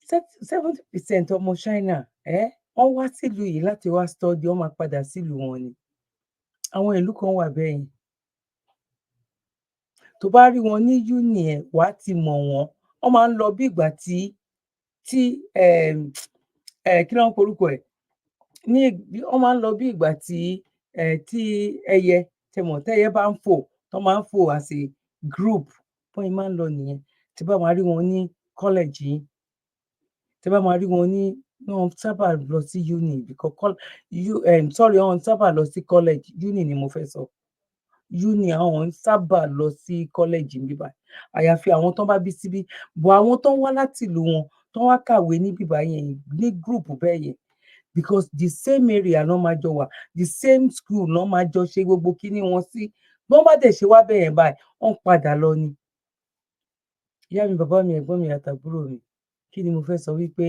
70% ọmọ China, wọ́n wá sílùú yìí láti wá study, wọ́n máa padà sílùú wọn ni. Àwọn ìlú kan wà bẹ́ẹ̀ yẹn, tó bá rí wọn ní uni ẹ̀, wàá ti mọ̀ wọ́n. Wọ́n máa ń lọ bí ìgbà tí kí ló ń porúkọ ẹ̀ ní, wọ́n máa ń lọ bí ìgbà tí ẹyẹ tẹmọ̀, tẹ́yẹ bá ń fò, tó máa ń fò as a group, bọ́n ṣe máa ń lọ nìyẹn. Tí bá máa rí wọn ní college yín, tí bá máa rí wọn ní, wọn sábà lọ sí uni because sorry, wọn sábà lọ sí college. Uni ni mo fẹ́ sọ, uni. Àwọn ń sábà lọ sí college níbí báyìí, àyàfi àwọn tó bá bí síbí, but àwọn tó ń wá láti ìlú wọn, tó wá kàwé níbí báyìí ní group bẹ́ẹ̀ yẹn, because the same area náà máa jọ wà, the same school náà máa jọ ṣe gbogbo kíní wọn sí. Bí wọ́n bá dẹ̀ ṣe wá bẹ́ẹ̀ yẹn báyìí, wọ́n padà lọ ni. Ìyá mi, bàbá mi, ẹ̀gbọ́n mi àtàbúrò mi, kí ni mo fẹ́ sọ? Wípé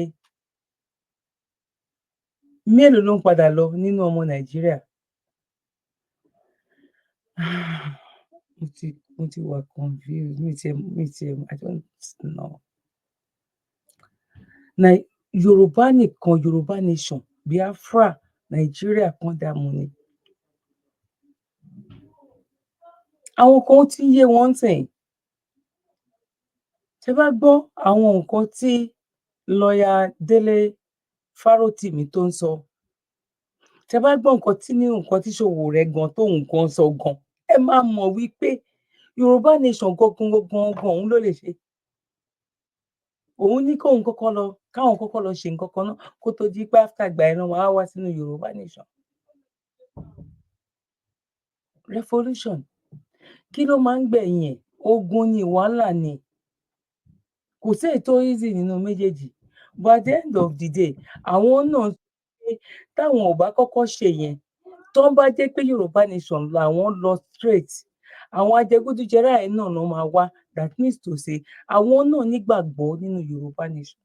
mélòó ló ń padà lọ nínú ọmọ Nàìjíríà? Mo ti wà confused. Mi tiẹ̀, I don't know. Na Yorùbá nìkan, Yorùbá nation, Biafra, Nàìjíríà kan dààmú ni. Àwọn kan tí ń yé wọn sìn. Tẹ bá gbọ́ àwọn nǹkan tí lọ́ọ̀yà Délé Fárótìmí tó ń sọ. Tẹ bá gbọ́ nǹkan tí ní nǹkan tí Sowore gan tóun gan sọ gan, ẹ máa mọ̀ wípé Yorùbá nation gangan gangan gangan òun ló lè ṣe. Òun ní kóun kọ́kọ́ lọ, káwọn kọ́kọ́ lọ ṣe nǹkan kan náà kó tó di pé after ìgbà yẹn náà wọ́n á wá sínú Yorùbá nation. Revolution, kí ló máa ń gbẹ̀yìn ẹ̀? Ogun ni, wàhálà ni. Kò sí èyí tó easy nínú méjèèjì, but at the end of the day, àwọn náà sọ pé táwọn ò bá kọ́kọ́ ṣe yẹn, tó ń bá jẹ́ pé Yorùbá nation làwọn lọ straight, àwọn ajẹgúdújẹrá yẹn náà ló máa wá. That means to say, àwọn náà nígbàgbọ́ nínú Yorùbá nation.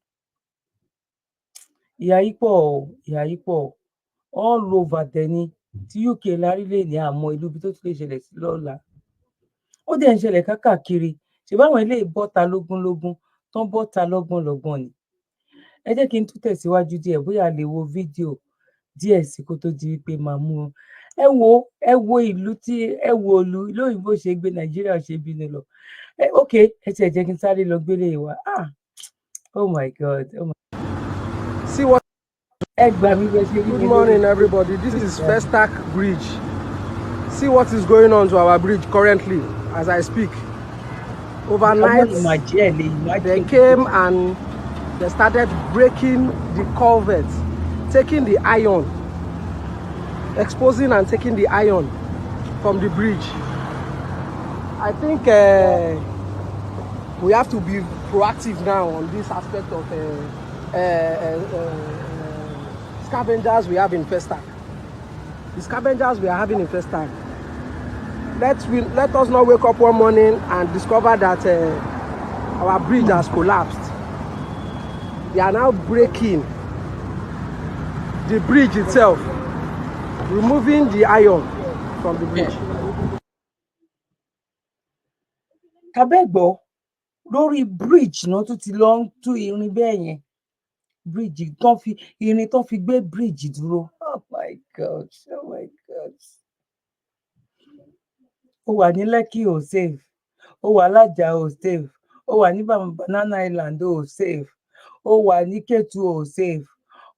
Ìyà yìí pọ̀ o, ìyà yìí pọ̀ o. All over dẹ̀ ni. Tí UK la rí lénìí, àmọ́ ìlú ibi tó tún lè ṣẹlẹ̀ sí lọ́la. Ó dẹ̀ ń ṣẹlẹ̀ káàkiri. Ṣèbí àwọn eléyìí bọ́ta lógúnlógún, tán bọ́ta lọ́gbọ̀nlọ́gbọ̀n ni. Ẹ jẹ́ kí n tún tẹ̀síwájú díẹ̀, bóyá a lè wo fídíò díẹ̀ sí kó tó di wípé màá mú ẹ wo. Ẹ wo ìlú tí ẹ wo, ìlú ìlú òyìnbó ṣe gbé, Nàìjíríà ṣe bínú lọ. Ẹ ok, ẹ tiẹ̀ jẹ́ kí n sáré lọ gbélé wa. Ah, oh my God, oh my. See what? Ẹ gbà mí bẹ́ẹ̀ ṣe rí Good mi lórí. morning, everybody. This is Festac Bridge. See what is going on to our bridge currently as I speak. Overnight, Ọmọ ìmàjẹ́ ẹ̀ lè imagine. they came and they started breaking the culvert, taking the iron, exposing and taking the iron from the bridge. I think we have to be proactive now on this aspect of scavengers we have in Festac. The scavengers we are having in Festac. Let us not wake up one morning and discover that our bridge has collapsed. They are now breaking the bridge itself, removing the iron from the bridge. Kábẹ́gbọ́ lórí bridge náà tún ti lọ ń tú irin bẹ́ẹ̀ yẹn, bridge tán fi irin tán fi gbé bridge dúró. Oh my God, oh my God. Ó wà ní Lekki, ò safe. Ó wà l'Ajah, ò safe. Ó wà ní Banana Island, ò safe. Ó wà ní Kétu, ò safe.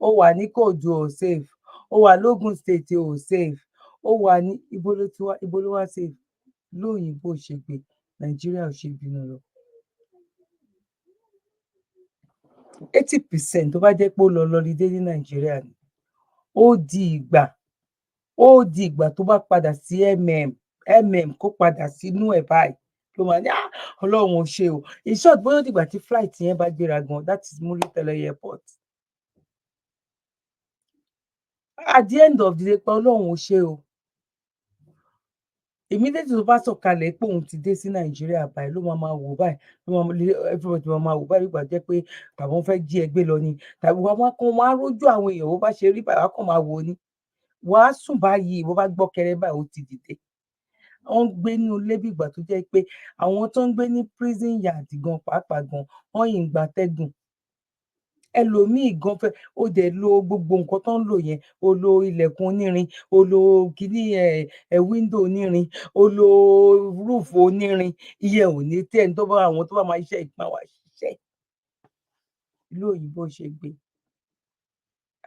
Ó wà ní Kòòdù, ò safe. Ó wà l'Ógùn State, ò safe. Ó wà ní ibo ló ti wá, ibo ló wá safe? Lóyìnbó ṣe gbé, Nàìjíríà ò ṣe bínú lọ. 80% tó bá jẹ́ pé ó lọ holiday ní Nàìjíríà ni, ó di ìgbà tó bá padà sí mm kó padà sínú ẹ̀ báyìí ló máa ní, "Ah, Ọlọ́run ò ṣe o." In short, bóyá ó dìgbà tí flight yẹn bá gbéra gan, that is Muritala Airport, at the end of the day, pé Ọlọ́run ò ṣe o. Immediately tó bá sọ̀kalẹ̀ pé òun ti dé sí Nàìjíríà báyìí, ló máa máa wò báyìí, ló máa lé everybody máa máa wò báyìí, ìgbà jẹ́ pé tàbí fẹ́ jí ẹ gbé lọ ni, tàbí wàá máa kàn máa rójú àwọn èèyàn bó bá ṣe rí báyìí, wàá kàn máa wò ó ni. Wàá sùn báyìí, bó bá gbọ́ kẹrẹ báyìí, ó ti dìde. Wọ́n ń gbé nínú ilé bí ìgbà tó jẹ́ pé àwọn tó ń gbé ní prison yard gan pàápàá gan, wọ́n yìí ń gbatẹ́gùn. Ẹlòmíì gan fẹ́ ó dẹ̀ lo gbogbo nǹkan tó ń lò yẹn, ó lo ilẹ̀kùn onírin, ó lo kíní ẹ̀ ẹ̀ window onírin, ó lo roof onírin. Iye ò ní tẹ́ ẹni tó bá àwọn tó bá máa ṣiṣẹ́ ìpín wá ṣiṣẹ́. Ìlú òyìnbó ṣe gbé,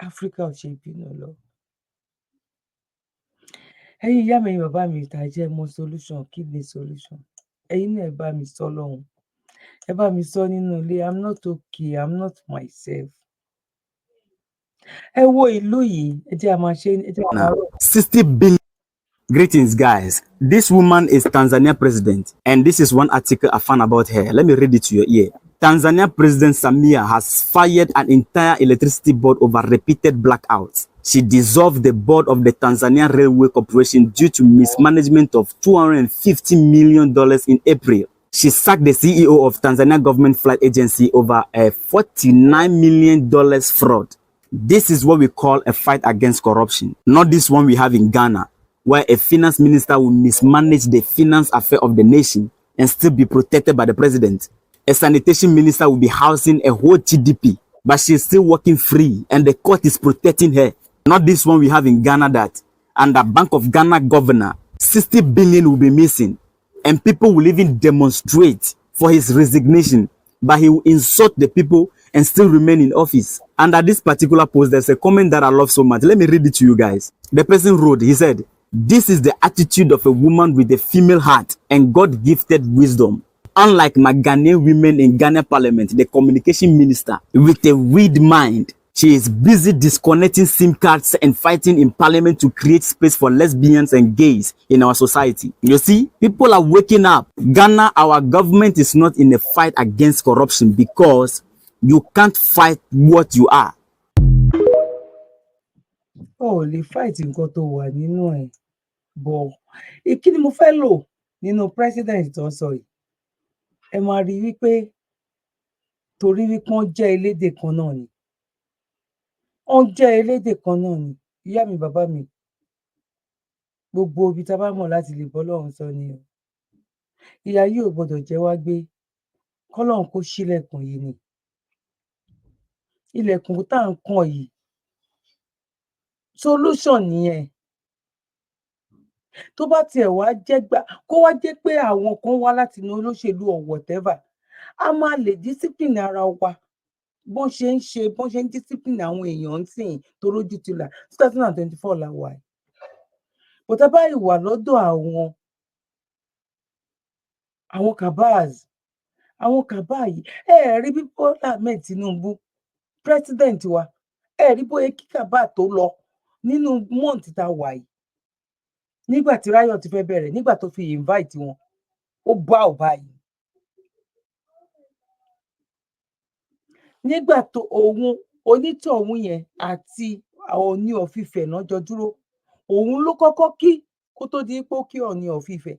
Áfíríkà ò ṣe bínú lọ. Ẹ̀yin ìyá mi, ẹ̀yin bàbá mi, ìta jẹ́ mọ̀ solution. Kí ni solution? Ẹ̀yin náà, ẹ bá mi sọ lọ́hùn, ẹ bá mi sọ nínú ilé. I'm not okay, I'm not myself. Ẹ wo ìlú yìí, ẹ jẹ́ a máa ṣe, ẹ jẹ́ a máa Now, rọ̀. 60 billion. Greetings, guys. This woman is Tanzania president, and this is one article I found about her. Let me read it to your ear. Tanzania President Samia has fired an entire electricity board over repeated blackouts. She dissolved the board of the Tanzania Railway Corporation due to mismanagement of $250 million in April. She sacked the CEO of Tanzania Government Flight Agency over a $49 million fraud. This is what we call a fight against corruption, not this one we have in Ghana, where a finance minister will mismanage the finance affair of the nation and still be protected by the president. A sanitation minister will be housing a whole GDP, but she's still working free and the court is protecting her. Not this one we have in Ghana that under Bank of Ghana governor, 60 billion will be missing and people will even demonstrate for his resignation, but he will insult the people and still remain in office. Under this particular post, there's a comment that I love so much. Let me read it to you guys. The person wrote, he said, "This is the attitude of a woman with a female heart and God-gifted wisdom. Unlike my Ghanaian women in Ghana parliament, the communication minister with a weed mind, she is busy disconnecting SIM cards and fighting in parliament to create space for lesbians and gays in our society." You see, people are waking up. Ghana, our government is not in a fight against corruption because you can't fight what you are. O ò lè fight nǹkan tó wà nínú ẹ̀ bọ̀. Kí ni mo fẹ́ lò nínú president tó ń sọ yìí? Ẹ máa rí i wípé torí wípé wọ́n jẹ́ elédè kan náà ni, wọ́n jẹ́ elédè kan náà ni. Ìyá mi, bàbá mi, gbogbo ibi tá a bá mọ̀ láti lè bọ́ Ọlọ́run sọ ni o. Ìyà yìí ò gbọdọ̀ jẹ wá gbé. Kọ́lọ́run kó ṣílẹ̀kùn yìí ni, ilẹ̀kùn tá à ń kàn yìí, solution nìyẹn. Tó bá tiẹ̀ wá jẹ́ gbà kó wá jẹ́ pé àwọn kan wá láti inú olóṣèlú or whatever, a máa lè discipline ara wa bọ́n ṣe ń ṣe, bọ́n ṣe ń discipline àwọn èèyàn ń sìn torójú ti là. 2024 la wà yìí, bó tá bá wà lọ́dọ̀ àwọn cabals, àwọn cabal yìí, ẹ ẹ rí bí Bọ́lá Ahmed Tinubu, president wa, ẹ rí bóyá kí cabal tó lọ nínú month tá a wà yìí, nígbà tí riot fẹ́ bẹ̀rẹ̀, nígbà tó fi invite wọn, ó bá ò báyìí nígbà tó òun onítọ̀hún yẹn àti Ọọ̀ni of Ifẹ̀ náà jọ dúró. Òun ló kọ́kọ́ kí kó tó di pé ó kí Ọọ̀ni of Ifẹ̀.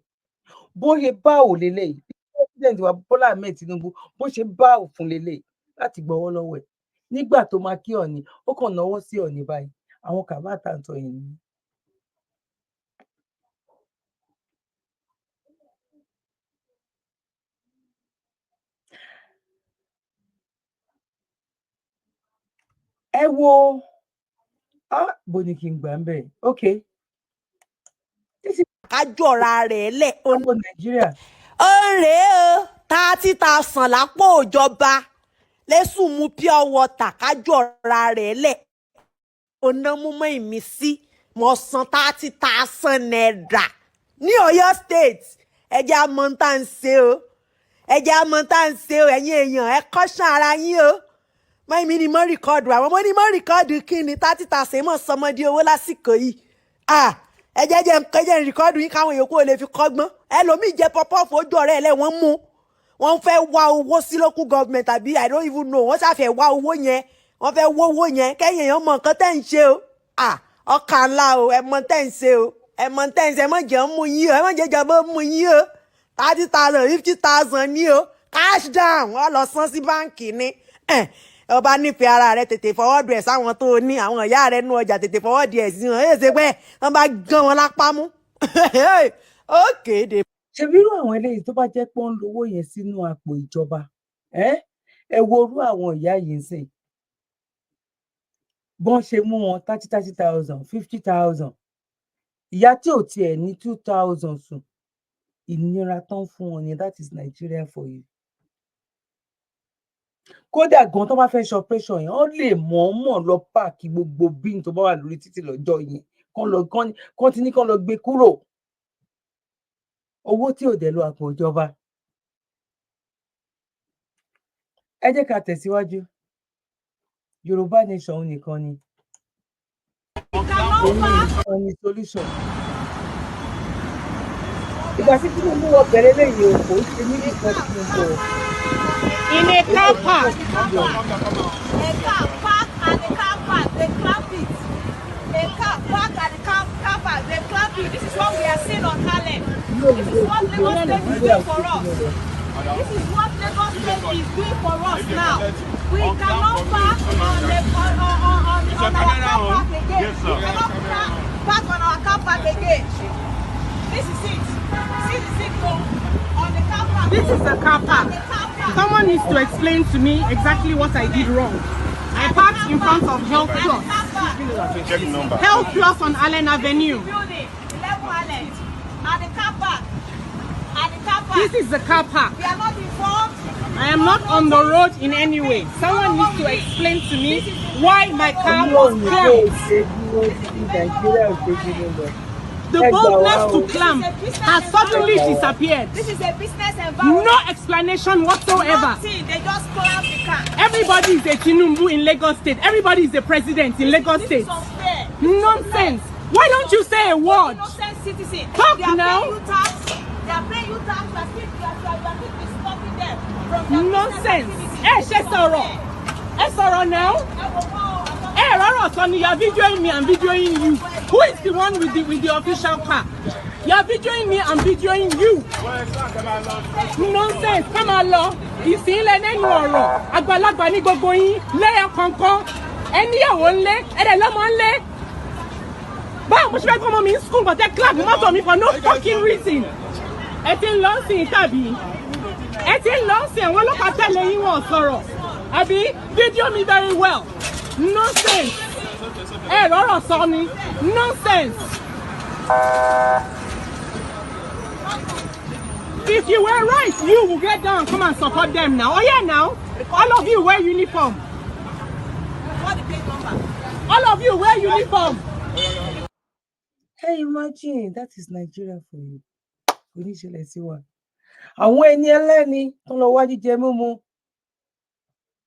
Bó ṣe bá ò lélẹ́yìí, president wa Bọ́lá Ahmed Tinubu, bó ṣe bá òfin lélẹ́yìí láti gbọ́wọ́ lọ́wọ́ ẹ̀ nígbà tó máa kí Ọọ̀ni, ó kàn náwó sí Ọọ̀ni báyìí. Àwọn cabal tá à ń sọ yẹn nìyẹn. Ẹ wo, ah, bó ni kí n gbà ń bẹ̀? Okay, this is Kájọra rẹ̀ lẹ̀. Owó Nàìjíríà. Ó ń rèé o, 30,000 lápò ìjọba lẹ́sùn mú pure water, kájọra rẹ̀ lẹ̀. Oná mú mọ́ ìmísí mo san ₦30,000 ní Ọ̀yọ́ State. Ẹ jẹ́ àmọ́ tá à ń ṣe o, ẹ jẹ́ àmọ́ tá à ń ṣe o. Ẹ̀yin èèyàn, ẹ kọ́ṣán ara yín o. Mọ́ èmi ni mọ́ record, àwọn ọmọ ní mọ́ record. Kí ni 30,000 mọ̀ sọmọdé owó lásìkò yìí? Ah, ẹ jẹ́ ẹ jẹ́ record yín káwọn yòókù ò lè fi kọ́gbọ́n. Ẹlòmíì jẹ́ puff-puff ojú ọ̀rẹ́ ẹ̀ lẹ́ wọ́n mú wọ́n fẹ́ wá owó sí local government àbí I don't even know. Wọ́n ṣàfẹ́ wá owó yẹn, wọ́n fẹ́ wówó yẹn. Kẹ́yìn èèyàn mọ nǹkan tẹ́ ń ṣe o. Ah, ọkà ńlá o. Ẹ mọ tẹ́ ń ṣe o, ẹ mọ tẹ́ ń ṣe. Ẹ mọ jẹ́ ń mú yín o, ẹ mọ jẹ́ jọba mú yín o. 30,000, 50,000 ní o, cash down. Wọ́n lọ san sí báǹkì ni. Ọba nífẹ̀ẹ́ ara rẹ, tètè fọwọ́dù ẹ̀ sáwọn tó ní àwọn ìyá rẹ nú ọjà, tètè fọwọ́dù ẹ̀ sí wọn. Ẹ̀ ṣe pé wọ́n bá gán wọn lápá mú. Okay. Ṣebí irú àwọn eléyìí, tó bá jẹ́ pé ó ń lo owó yẹn sínú àpò ìjọba, ẹ ẹ wo irú àwọn ìyá yìí ń sìn, bọ́n ṣe mú wọn, thirty thirty thousand, 50,000, ìyá tí ò tiẹ̀ ní 2,000 sùn, ìnira tán fún wọn ni. That is Nigeria for you. Kódà gan, tó bá fẹ́ ṣe operation yẹn, wọ́n lè mọ̀ọ́mọ̀ lọ pack gbogbo bin tó bá wà lórí títì lọ́jọ́ yẹn, kán lọ kán ti ní kán lọ gbé kúrò. Owó tí ò dẹ̀ lọ àpò ìjọba. Ẹ jẹ́ ká tẹ̀síwájú. Yorùbá Nation nìkan ni, òun nìkan ni solution. Ìgbà tí Tinubu wọ bẹ̀rẹ̀ lẹ́yìn o, kò ń ṣe níbi kan Tinubu o. In a car park. A car park at the car park, they clamp it. A car park at the car park, they clamp it. This is what we are seeing on Harlem. This is what Lagos State is doing for us. This is what Lagos State is doing for us now. We cannot park on the on our car park again. We cannot park on our car park again. This is it. See the signal on the car park. This is the car park. The car park. Someone needs to explain to me exactly what I did wrong. I parked in front of Health Plus. Check the number. Health Plus on Allen Avenue. Building, 11 Allen, at the car park. At the car park. This is the car park. We are not informed. I am not on the road in any way. Someone needs to explain to me why my car was Ọlọ́run kò clamped. Ṣe dúró sí Nàìjíríà, ò ṣe dúró lọ. The Ẹ gbà wá boldness o. to clamp has suddenly disappeared. This is a business environment. No explanation whatsoever. Nothing. They just clamp the car. Everybody is a Tinubu in Lagos State. Everybody is a president in Lagos This State. is unfair. Nonsense. Why don't you say a word? Innocent citizen. Talk They are now. paying you tax. They are paying you tax. You are still, you are still disturbing them from their business Nonsense. activities. Ẹ ṣe sọ̀rọ̀. Ẹ sọ̀rọ̀ now. Ẹ rọrọ̀ sọ ni. You are videoing me and videoing you. Who is the one with the official car? You are videoing me and videoing you. Nonsense. Ká máa lọ. Ìsìnlẹ̀ nínú ọ̀rọ̀. Àgbàlagbà ní gbogbo yín. Lẹ́yìn kankan. Ẹ níyàwó ńlé. Ẹ dẹ̀ lọ́mọ ńlé. Báwo mo ṣe fẹ́ kọ́ ọmọ mi ní school, but ẹ clamp mọ́tò mi for no fucking reason? Ẹ ti ń lọ sí i tàbí? Ẹ ti ń lọ sí àwọn ọlọ́pàá tẹ̀lé yín, wọ́n sọ̀rọ̀. Àbí video me very well. Nonsense. Ẹ rọrọ̀ sọ ni. Nonsense. If you were right, you will get down and come and support them now. Oh yeah, now. All of you wear uniform. What the plate number? All of you wear uniform. Hey, imagine, that is Nigeria for you. Kò ní ṣẹlẹ̀ sí wa. Àwọn ẹni ẹlẹ́ni tó lọ wá jíjẹ mímu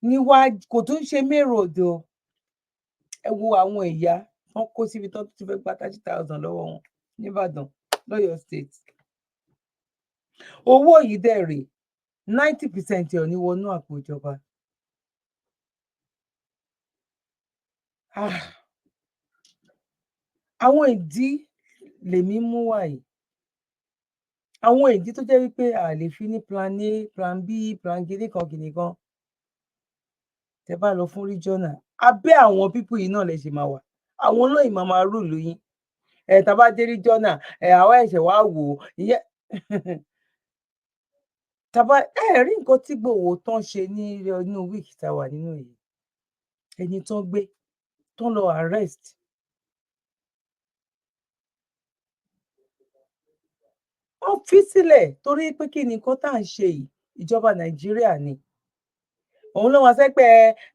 ní wá kò tún ṣe mérò odò. Ẹ wo àwọn ìyá wọn kó síbi tó ti fẹ́ gba 30,000 lọ́wọ́ wọn nìbàdàn, lọ́yọ̀ọ́ State. Owó yìí dẹ̀ rè, 90% ẹ̀ ò ní wọnú àpò ìjọba. Ah. Àwọn ìdí lèmi mú wá yìí, àwọn ìdí tó jẹ́ wípé a lè fi ní plan A, plan B, plan kinní kan kinní kan. Tẹ́ bá lọ fún regional, abẹ́ àwọn people yìí náà lè ṣe máa wà. Àwọn olóyìn máa máa rule yín. Ẹ tá a bá dé regional, ẹ àwa ẹ̀ṣẹ̀ wá wò ó ìyẹn tá a bá ẹ rí nǹkan tí Ìgbòho tán ṣe ní inú week tá a wà nínú yìí. Ẹni tán gbé tán lọ arrest, wọ́n fi sílẹ̀ torí pé kí ni nǹkan tá à ń ṣe yìí, ìjọba Nàìjíríà ni. Òun ló máa sẹ pé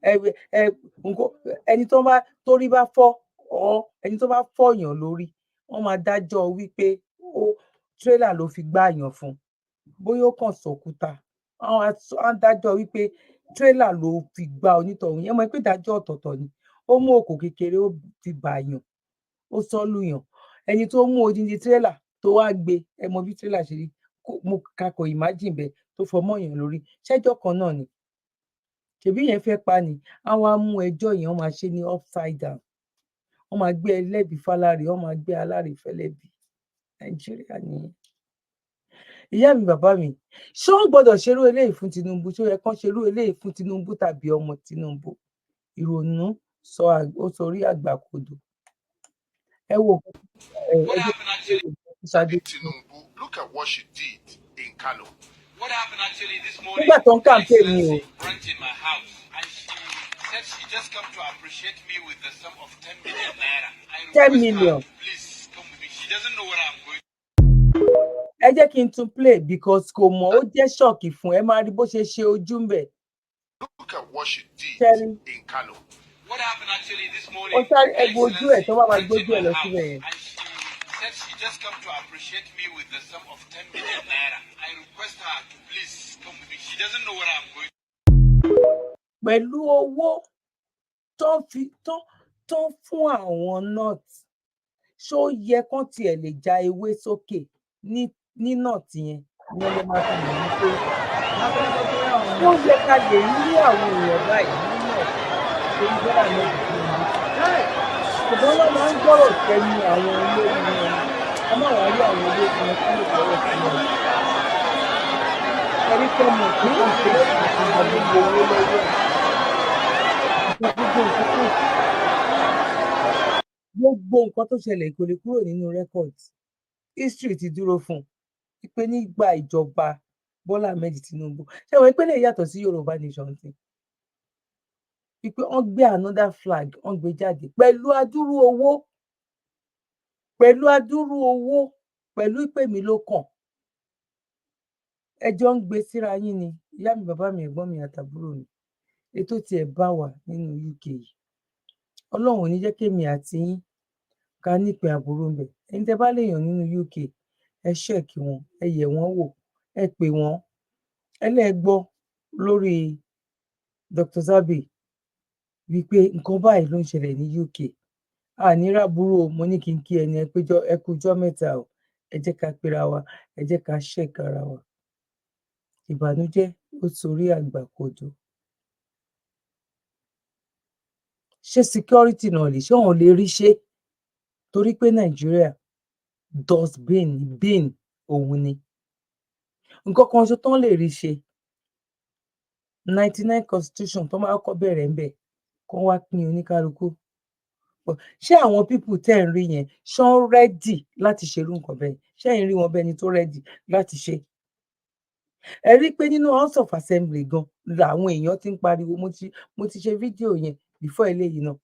ẹ ẹ nǹkan ẹni tó bá torí bá fọ́ ọ, ẹni tó bá fọyàn lórí, wọ́n máa dájọ́ wípé ó tírélà ló fi gbáàyàn fún un, bóyá ó kàn sọkúta, wọ́n á dájọ́ wípé tírélà ló fi gbá onítọ̀hún yẹn. Mọ̀ pé ìdájọ́ ọ̀tọ̀ọ̀tọ̀ ni. Ó mú òkò kékeré, ó fi bàyàn, ó sọ lùyàn. Ẹni tó mú odindi tírélà tó wá gbé, ẹ mọ bí tírélà ṣe rí, mo kakọ imagine bẹ́ẹ̀ tó fọmọ yàn lórí, ṣẹ́jọ́ kan náà ni? Ṣèbí yẹn fẹ́ pa ni. Á wá mú ẹjọ́ yẹn, wọ́n máa ṣe ní upside down. Wọ́n máa gbé ẹlẹ́bi fáláre, wọ́n máa gbé aláre fẹ́lẹ́bi. Nàìjíríà nìyẹn. Ìyá mi, bàbá mi, ṣé wọ́n gbọ́dọ̀ ṣerú eléyìí fún Tinubu? Ṣé ó yẹ kán ṣerú eléyìí fún Tinubu tàbí ọmọ Tinubu? Ìrònú sọ ó sorí àgbà kodò. Ẹ wo nǹkan ẹ ẹ jẹ́ kí Ṣadé Tinubu, look at what she did in Kano. What happened actually this morning? Nígbà tó ń campaign ni o. Branch in my house, and she said she just come to appreciate me with the sum of 10 million naira. I 10 request her million. to please come with me. She doesn't know what I'm going. Ẹ jẹ́ kí n tún play because kò mọ̀, ó jẹ́ shock fún ẹ. Máa rí bó ṣe ṣe ojú ń bẹ̀. Look at what she did Ṣẹ́rí in Kano. What happened actually this ó morning? sáré ẹgbẹ́ ojú ẹ̀ tó bá máa Branch in gbójú ẹ̀ my lọ house, síbẹ̀ yẹn. and she said she just come to appreciate me with the sum of 10 million naira. I request her to please come with me. She doesn't know what I'm going. Pẹ̀lú owó tó ń fi tó ń fún àwọn north, ṣó yẹ kán tiẹ̀ lè ja ewé sókè ní north yẹn? Ìyẹn ló máa fi mọ̀ wípé ó yẹ ká lè rí àwọn èèyàn báyìí ní north torí Bọ́lá Ahmed Tinubu. Ṣùgbọ́n wọ́n máa ń gbọ́rọ̀ sẹ́nu àwọn olórí wọn. A má wàá rí àwọn olórí wọn kí lè gbọ́rọ̀ sí wọn. Ẹni tẹ́ mọ̀ pé ó ń ṣe àti gba gbogbo owó lọ́wọ́ ẹ̀, gba gbogbo nǹkan tó ṣẹlẹ̀, kò lè kúrò nínú record. History ti dúró fún un pé nígbà ìjọba Bọ́lá Ahmed Tinubu, ṣé àwọn ìpínlẹ̀ yàtọ̀ sí Yorùbá nation ti wípé wọ́n gbé another flag, wọ́n gbé jáde pẹ̀lú adúrú owó, pẹ̀lú adúrú owó, pẹ̀lú ìpè mí ló kàn. Ẹ jọ ń gbé síra yín ni. Ìyá mi, bàbá mi, ẹ̀gbọ́n mi àtàbúrò mi, ètò tiẹ̀ bá wà nínú UK yìí, Ọlọ́run ò ní jẹ́ kémi àti yín ká nípìn aburú ńbẹ̀. Ẹ̀yin tẹ́ bá léèyàn nínú UK, ẹ check wọn, ẹ yẹ̀ wọ́n wò, ẹ pè wọ́n, ẹ lẹ́ẹ̀ gbọ́ lórí Dr. Zabby wípé nǹkan báyìí ló ń ṣẹlẹ̀ ní UK. Àní ráburú o. Mo ní kí n kí ẹni ẹ péjọ, ẹ kú ọjọ́ mẹ́ta o. Ẹ jẹ́ ká pera wa, ẹ jẹ́ ká check ara wa. Ìbànújẹ́ ó torí àgbà kodò. Ṣé security náà lè ṣé wọn ò lè rí ṣe torí pé Nàìjíríà dustbin bin òun ni nǹkan kan ṣo tán lè rí ṣe. 99 constitution tó máa kọ́kọ́ bẹ̀rẹ̀ ńbẹ̀, kán wá pín oníkálukú. Ṣé àwọn people tẹ́ ẹ̀ ń rí yẹn, ṣán ready láti ṣerú nǹkan bẹ́ẹ̀? Ṣé ẹ̀yin rí wọn bẹ́ni tó ready láti ṣe? Ẹ rí i pé nínú House of Assembly gan làwọn èèyàn ti ń pariwo. Mo ti ṣe fídíò yẹn before eléyìí náà,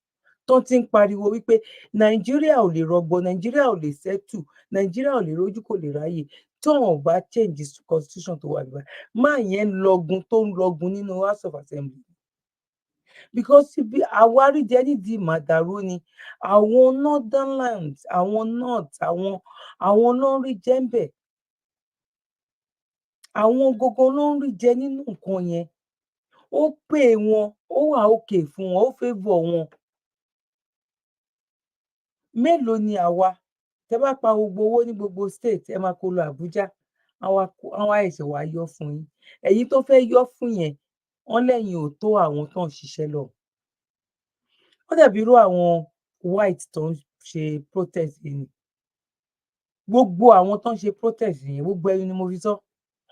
tó ti ń pariwo wípé Nàìjíríà ò lè rọgbọ, Nàìjíríà ò lè settle, Nàìjíríà ò lè rójú, kò lè ráyè tó wọn bá change constitution tó wà níbẹ̀. Máa yẹn ń lọgun, tó ń lọgun nínú House of Assembly, because ibi àwáríjẹ nídìí màdàrú ni àwọn northernlands, àwọn north, àwọn ló ń rí jẹ ń bẹ̀, àwọn gangan ló ń rí jẹ nínú nǹkan yẹn. Ó pè wọn, ó wà okay fún wọn, ó favour wọn. Mélòó ni àwa? Tẹ bá pa gbogbo owó ní gbogbo state, ẹ máa kó lọ Àbújá, àwọn wá ṣẹ̀ṣẹ̀ wá yọ fún yín. Ẹ̀yin tó fẹ́ yọ fún yẹn, wọ́n lẹ́yìn ò tó àwọn tó ń ṣiṣẹ́ lọ. Ó dàbí irú àwọn white tó ń ṣe protest yìí ni. Gbogbo àwọn tó ń ṣe protest yẹn, gbogbo ẹni ni mo fi sọ,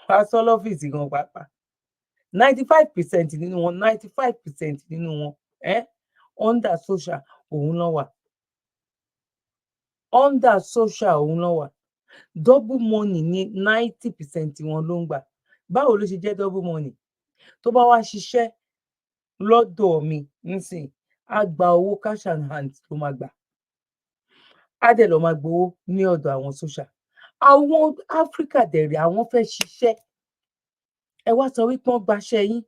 wàá sọ lọ́fíìsì gan pàápàá, 95% nínú wọn, 95% nínú wọn, under social òun náà wà, under social òun náà wà. Double money ní 90% wọn ló ń gbà. Báwo ló ṣe jẹ́ double money? Tó bá wá ṣiṣẹ́ lọ́dọ̀ mi nísìn, á gba owó cash and hand ló máa gbà, á dẹ̀ lọ máa gbowó ní ọ̀dọ̀ àwọn social. Àwọn Áfíríkà dẹ̀rẹ̀, àwọn fẹ́ ṣiṣẹ́. Ẹ wá sọ wípé wọ́n gbaṣẹ́ yín.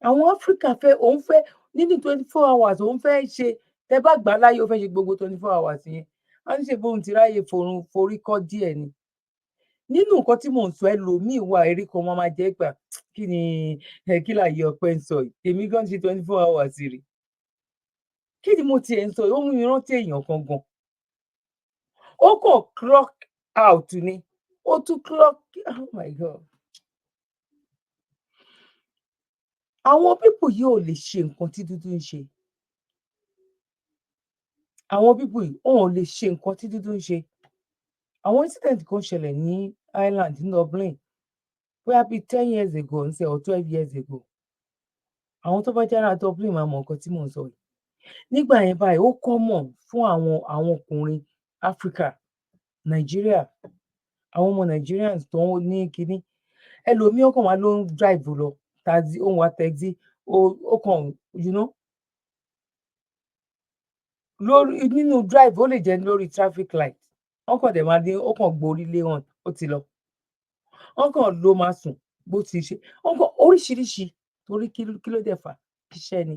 Àwọn Áfíríkà fẹ́, òun fẹ́ nínú 24 hours, òun fẹ́ ṣe. Tẹ bá gbà á láyè, ó fẹ́ ṣe gbogbo 24 hours yẹn. Á ní ṣe bóun ti ráyè forun forí kọ́ díẹ̀ ni nínú nǹkan tí mò ń sọ. Ẹlòmíín wà, eré kan máa jẹ́ gbà. Kí ni ẹ kí láàyè ọpẹ́ ń sọ yìí? Èmi gan ṣe 24 hours rí. Kí ni mo tiẹ̀ ń sọ yìí? Ó mú mi rántí èèyàn kan gan. Ó kàn clock out ni, ó tún clock. Oh my God, àwọn people yìí ò lè ṣe nǹkan tí dúdú ń ṣe. Àwọn people yìí, wọn ò lè ṣe nǹkan tí dúdú ń ṣe. Àwọn incident kan ṣẹlẹ̀ ní Ireland, ní Dublin, bóyá bíi 10 years ago ǹsẹ̀ or 12 years ago. Àwọn tó bá jára Dublin máa mọ nǹkan tí mò ń sọ yìí. Nígbà yẹn báyìí, ó common fún àwọn ọkùnrin Africa, Nàìjíríà, àwọn ọmọ Nigerians tó ń ní kinní. Ẹlòmíì, ó kàn wá ló ń drive lọ taxi, ó ń wa taxi, ó kàn lórí nínú drive, ó lè jẹ́ lórí traffic light, wọ́n kàn dẹ̀ máa ní ó kàn gborí lé wọn, ó ti lọ. Wọ́n kàn ló máa sùn bó ti ṣe, wọ́n kàn oríṣiríṣi. Torí kí ló dẹ̀ fà? Iṣẹ́ ni.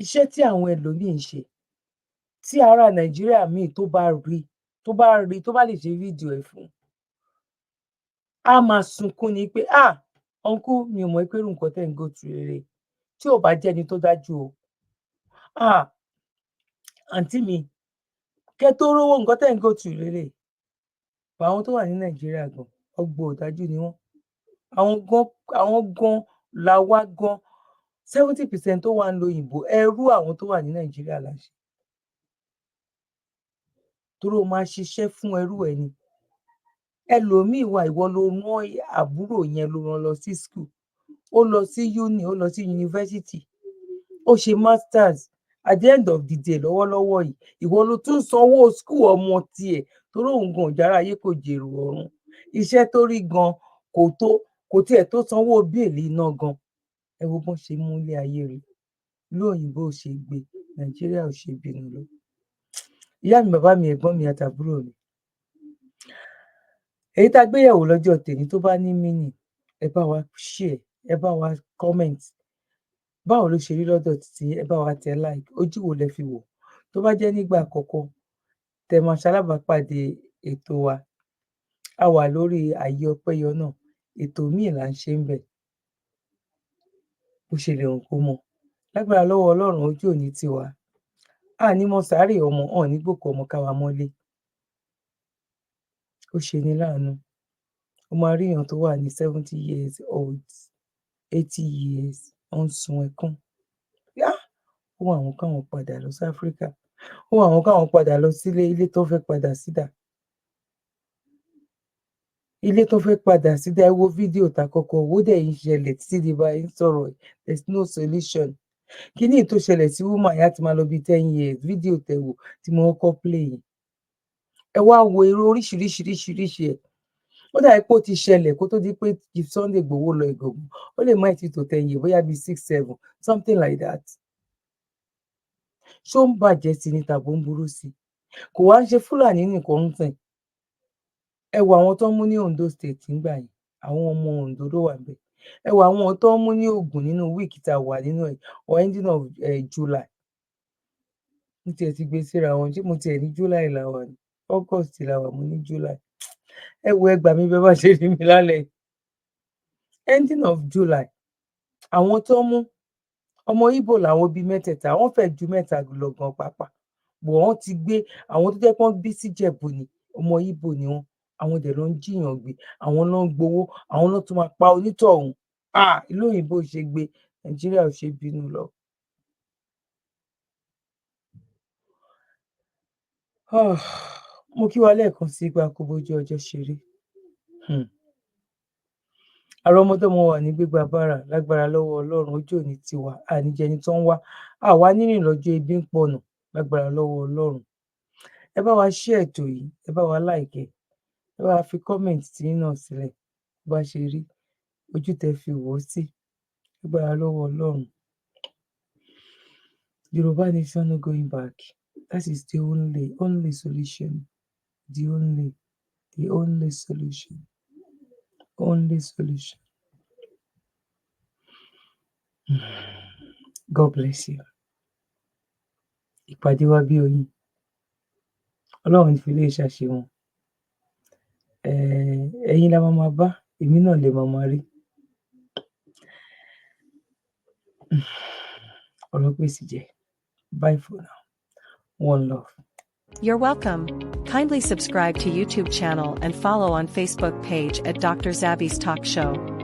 Iṣẹ́ tí àwọn ẹlòmíì ń ṣe, tí ará Nàìjíríà míì tó bá rí, tó bá lè ṣe fídíò ẹ̀ fún, á máa sunkún ni pé, "Ah, uncle, mi ò mọ̀ pé irú nǹkan tẹ́ ń go through rere." Tí ò bá jẹ́ni tó dájú o, "Ah, àǹtí mi, kẹ́ tó rówó, nǹkan tẹ́ ń go through rere." Àwọn tó wà ní Nàìjíríà gan, ọgbọ́n ọ̀dájú ni wọ́n. Àwọn gan làwa gan. 70% tó wà ń lo òyìnbó, ẹrú àwọn tó wà ní Nàìjíríà là ń ṣe, torí ó máa ṣiṣẹ́ fún ẹrú ẹ ni. Ẹlòmíín wà, ìwọ ló rán àbúrò yẹn, ló rán lọ sí school, ó lọ sí uni, ó lọ sí yunifásitì, ó ṣe masters. At the end of the day, lọ́wọ́lọ́wọ́ yìí, ìwọ ló tún sanwó school ọmọ tiẹ̀, torí òun gan òjára ayé, kò jèrò ọ̀run. Iṣẹ́ tó rí gan kò tó, kò tiẹ̀ tó sanwó bill iná gan. Ẹ wo bọ́n ṣe mú ilé ayé rẹ̀ lóyìnbó, ò ṣe gbé Nàìjíríà, ò ṣe bínú lọ. Ìyá mi, bàbá mi, ẹ̀gbọ́n mi àtàbúrò mi. Èyí tá a gbé yẹ̀wò lọ́jọ́ tèmi, tó bá ní meaning, ẹ bá wa share, ẹ bá wa comment. Báwo ló ṣe rí lọ́dọ̀ títí? Ẹ bá wa tẹ like. Ojú wo lẹ fi wò? Tó bá jẹ́ nígbà àkọ́kọ́ tẹ máa ṣalábàápàdé ètò wa, a wà lórí Ààyè Ọpẹ́yọ náà. Ètò míì là ń ṣe ń bẹ̀. Bó ṣe lè hùn kó mọ, lágbára lọ́wọ́ Ọlọ́run, ojú òní tiwa, a ní mọ sàárè ọmọ hàn ní gbòkú ọmọ káwa mọ́lé. Ó ṣe ní láàánú, ó máa rí èèyàn tó wà ní 70 years old, 80 years, ó ń sun ẹkún. Yá, ó wù àwọn káwọn padà lọ sí Áfíríkà, ó wù àwọn káwọn padà lọ sílé. Ilé tó fẹ́ padà sí dà? Ilé tó fẹ́ padà sí dà? Ẹ wo fídíò tá kọ́kọ́ wò. Ó dẹ̀ ń ṣẹlẹ̀ títí di bá ń sọ̀rọ̀. There is no solution. Kíní tó ṣẹlẹ̀ sí woman yẹn á ti máa lọ bí 10 years. Fídíò tẹ̀ wò tí mo kọ́kọ́ play yẹn, ẹ wá wo irú oríṣiríṣiríṣiríṣi ẹ̀. Ó dàbí pé ó ti ṣẹlẹ̀ kó tó di pé Chief Sunday Igboho lọ Ìgàngán. Ó lè má ti tó 10 years, bóyá bíi six, seven, something like that. Ṣó ń bàjẹ́ sí ni tàbí ó ń burú sí? Kò wá ń ṣe Fúlàní nìkan ń sìn. Ẹ wo àwọn tó ń mú ní Ondo State ńgbà yẹn, àwọn ọmọ Ondo ló wà níbẹ̀. Ẹ wo àwọn tó ń mú ní Ògùn nínú week tá a wà nínú ẹ̀, or ending of July. Mo tiẹ̀ ti gbé síra wọn. Ṣé mo tiẹ̀ ní July la wà ní? August la wà, mo ní July. Ẹ wo, ẹ gbà mí bẹ́ẹ̀ bá ṣe rí mi lálẹ́ yìí. Ending of July, àwọn tó mú, ọmọ Ìgbò làwọn bíi mẹ́tẹ̀ẹ̀ta. Wọ́n fẹ́ẹ̀ ju mẹ́ta lọ gan pàápàá bò. Wọ́n ti gbé àwọn tó jẹ́ pé wọ́n bí síjẹ̀bù ni, ọmọ Ìgbò ni wọ́n. Àwọn dẹ̀ ló ń jiyàn gbé, àwọn ló ń gbowó, àwọn ló tún máa pa onítọ̀hún. Ah, ìlú òyìnbó ò ṣe gbé, Nàìjíríà ò ṣe bínú lọ. Mo kí wa lẹ́ẹ̀kan sí pé a kú bójú ọjọ́ ṣe rí. Àrọ́mọdọ́mọ wa ní gbégbá bára lágbára lọ́wọ́ Ọlọ́run. Ojú òní tiwa, àníjẹni tó ń wá àwa nírìn lọ́jọ́ ebi ń pọnà lágbára lọ́wọ́ Ọlọ́run. Ẹ bá wa share ètò yìí, ẹ bá wa like ẹ, ẹ bá wa fi comment tiyín náà sílẹ̀, bó bá ṣe rí, ojú tẹ́ fi wò ó sí. Lágbára lọ́wọ́ Ọlọ́run, Yorùbá nation, no going back. That is the only only solution, the only solution, only solution. God bless you. Ìpàdé wa bí oyin. Ọlọ́run fi lè ṣàṣehàn. Ẹ̀yin la máa máa bá, èmi náà lè máa máa rí. Ọ̀rọ̀ pèsè jẹ́. Bye for now. One love. You're welcome. Kindly subscribe to YouTube channel and follow on Facebook page at Dr. Zabby's Talk Show.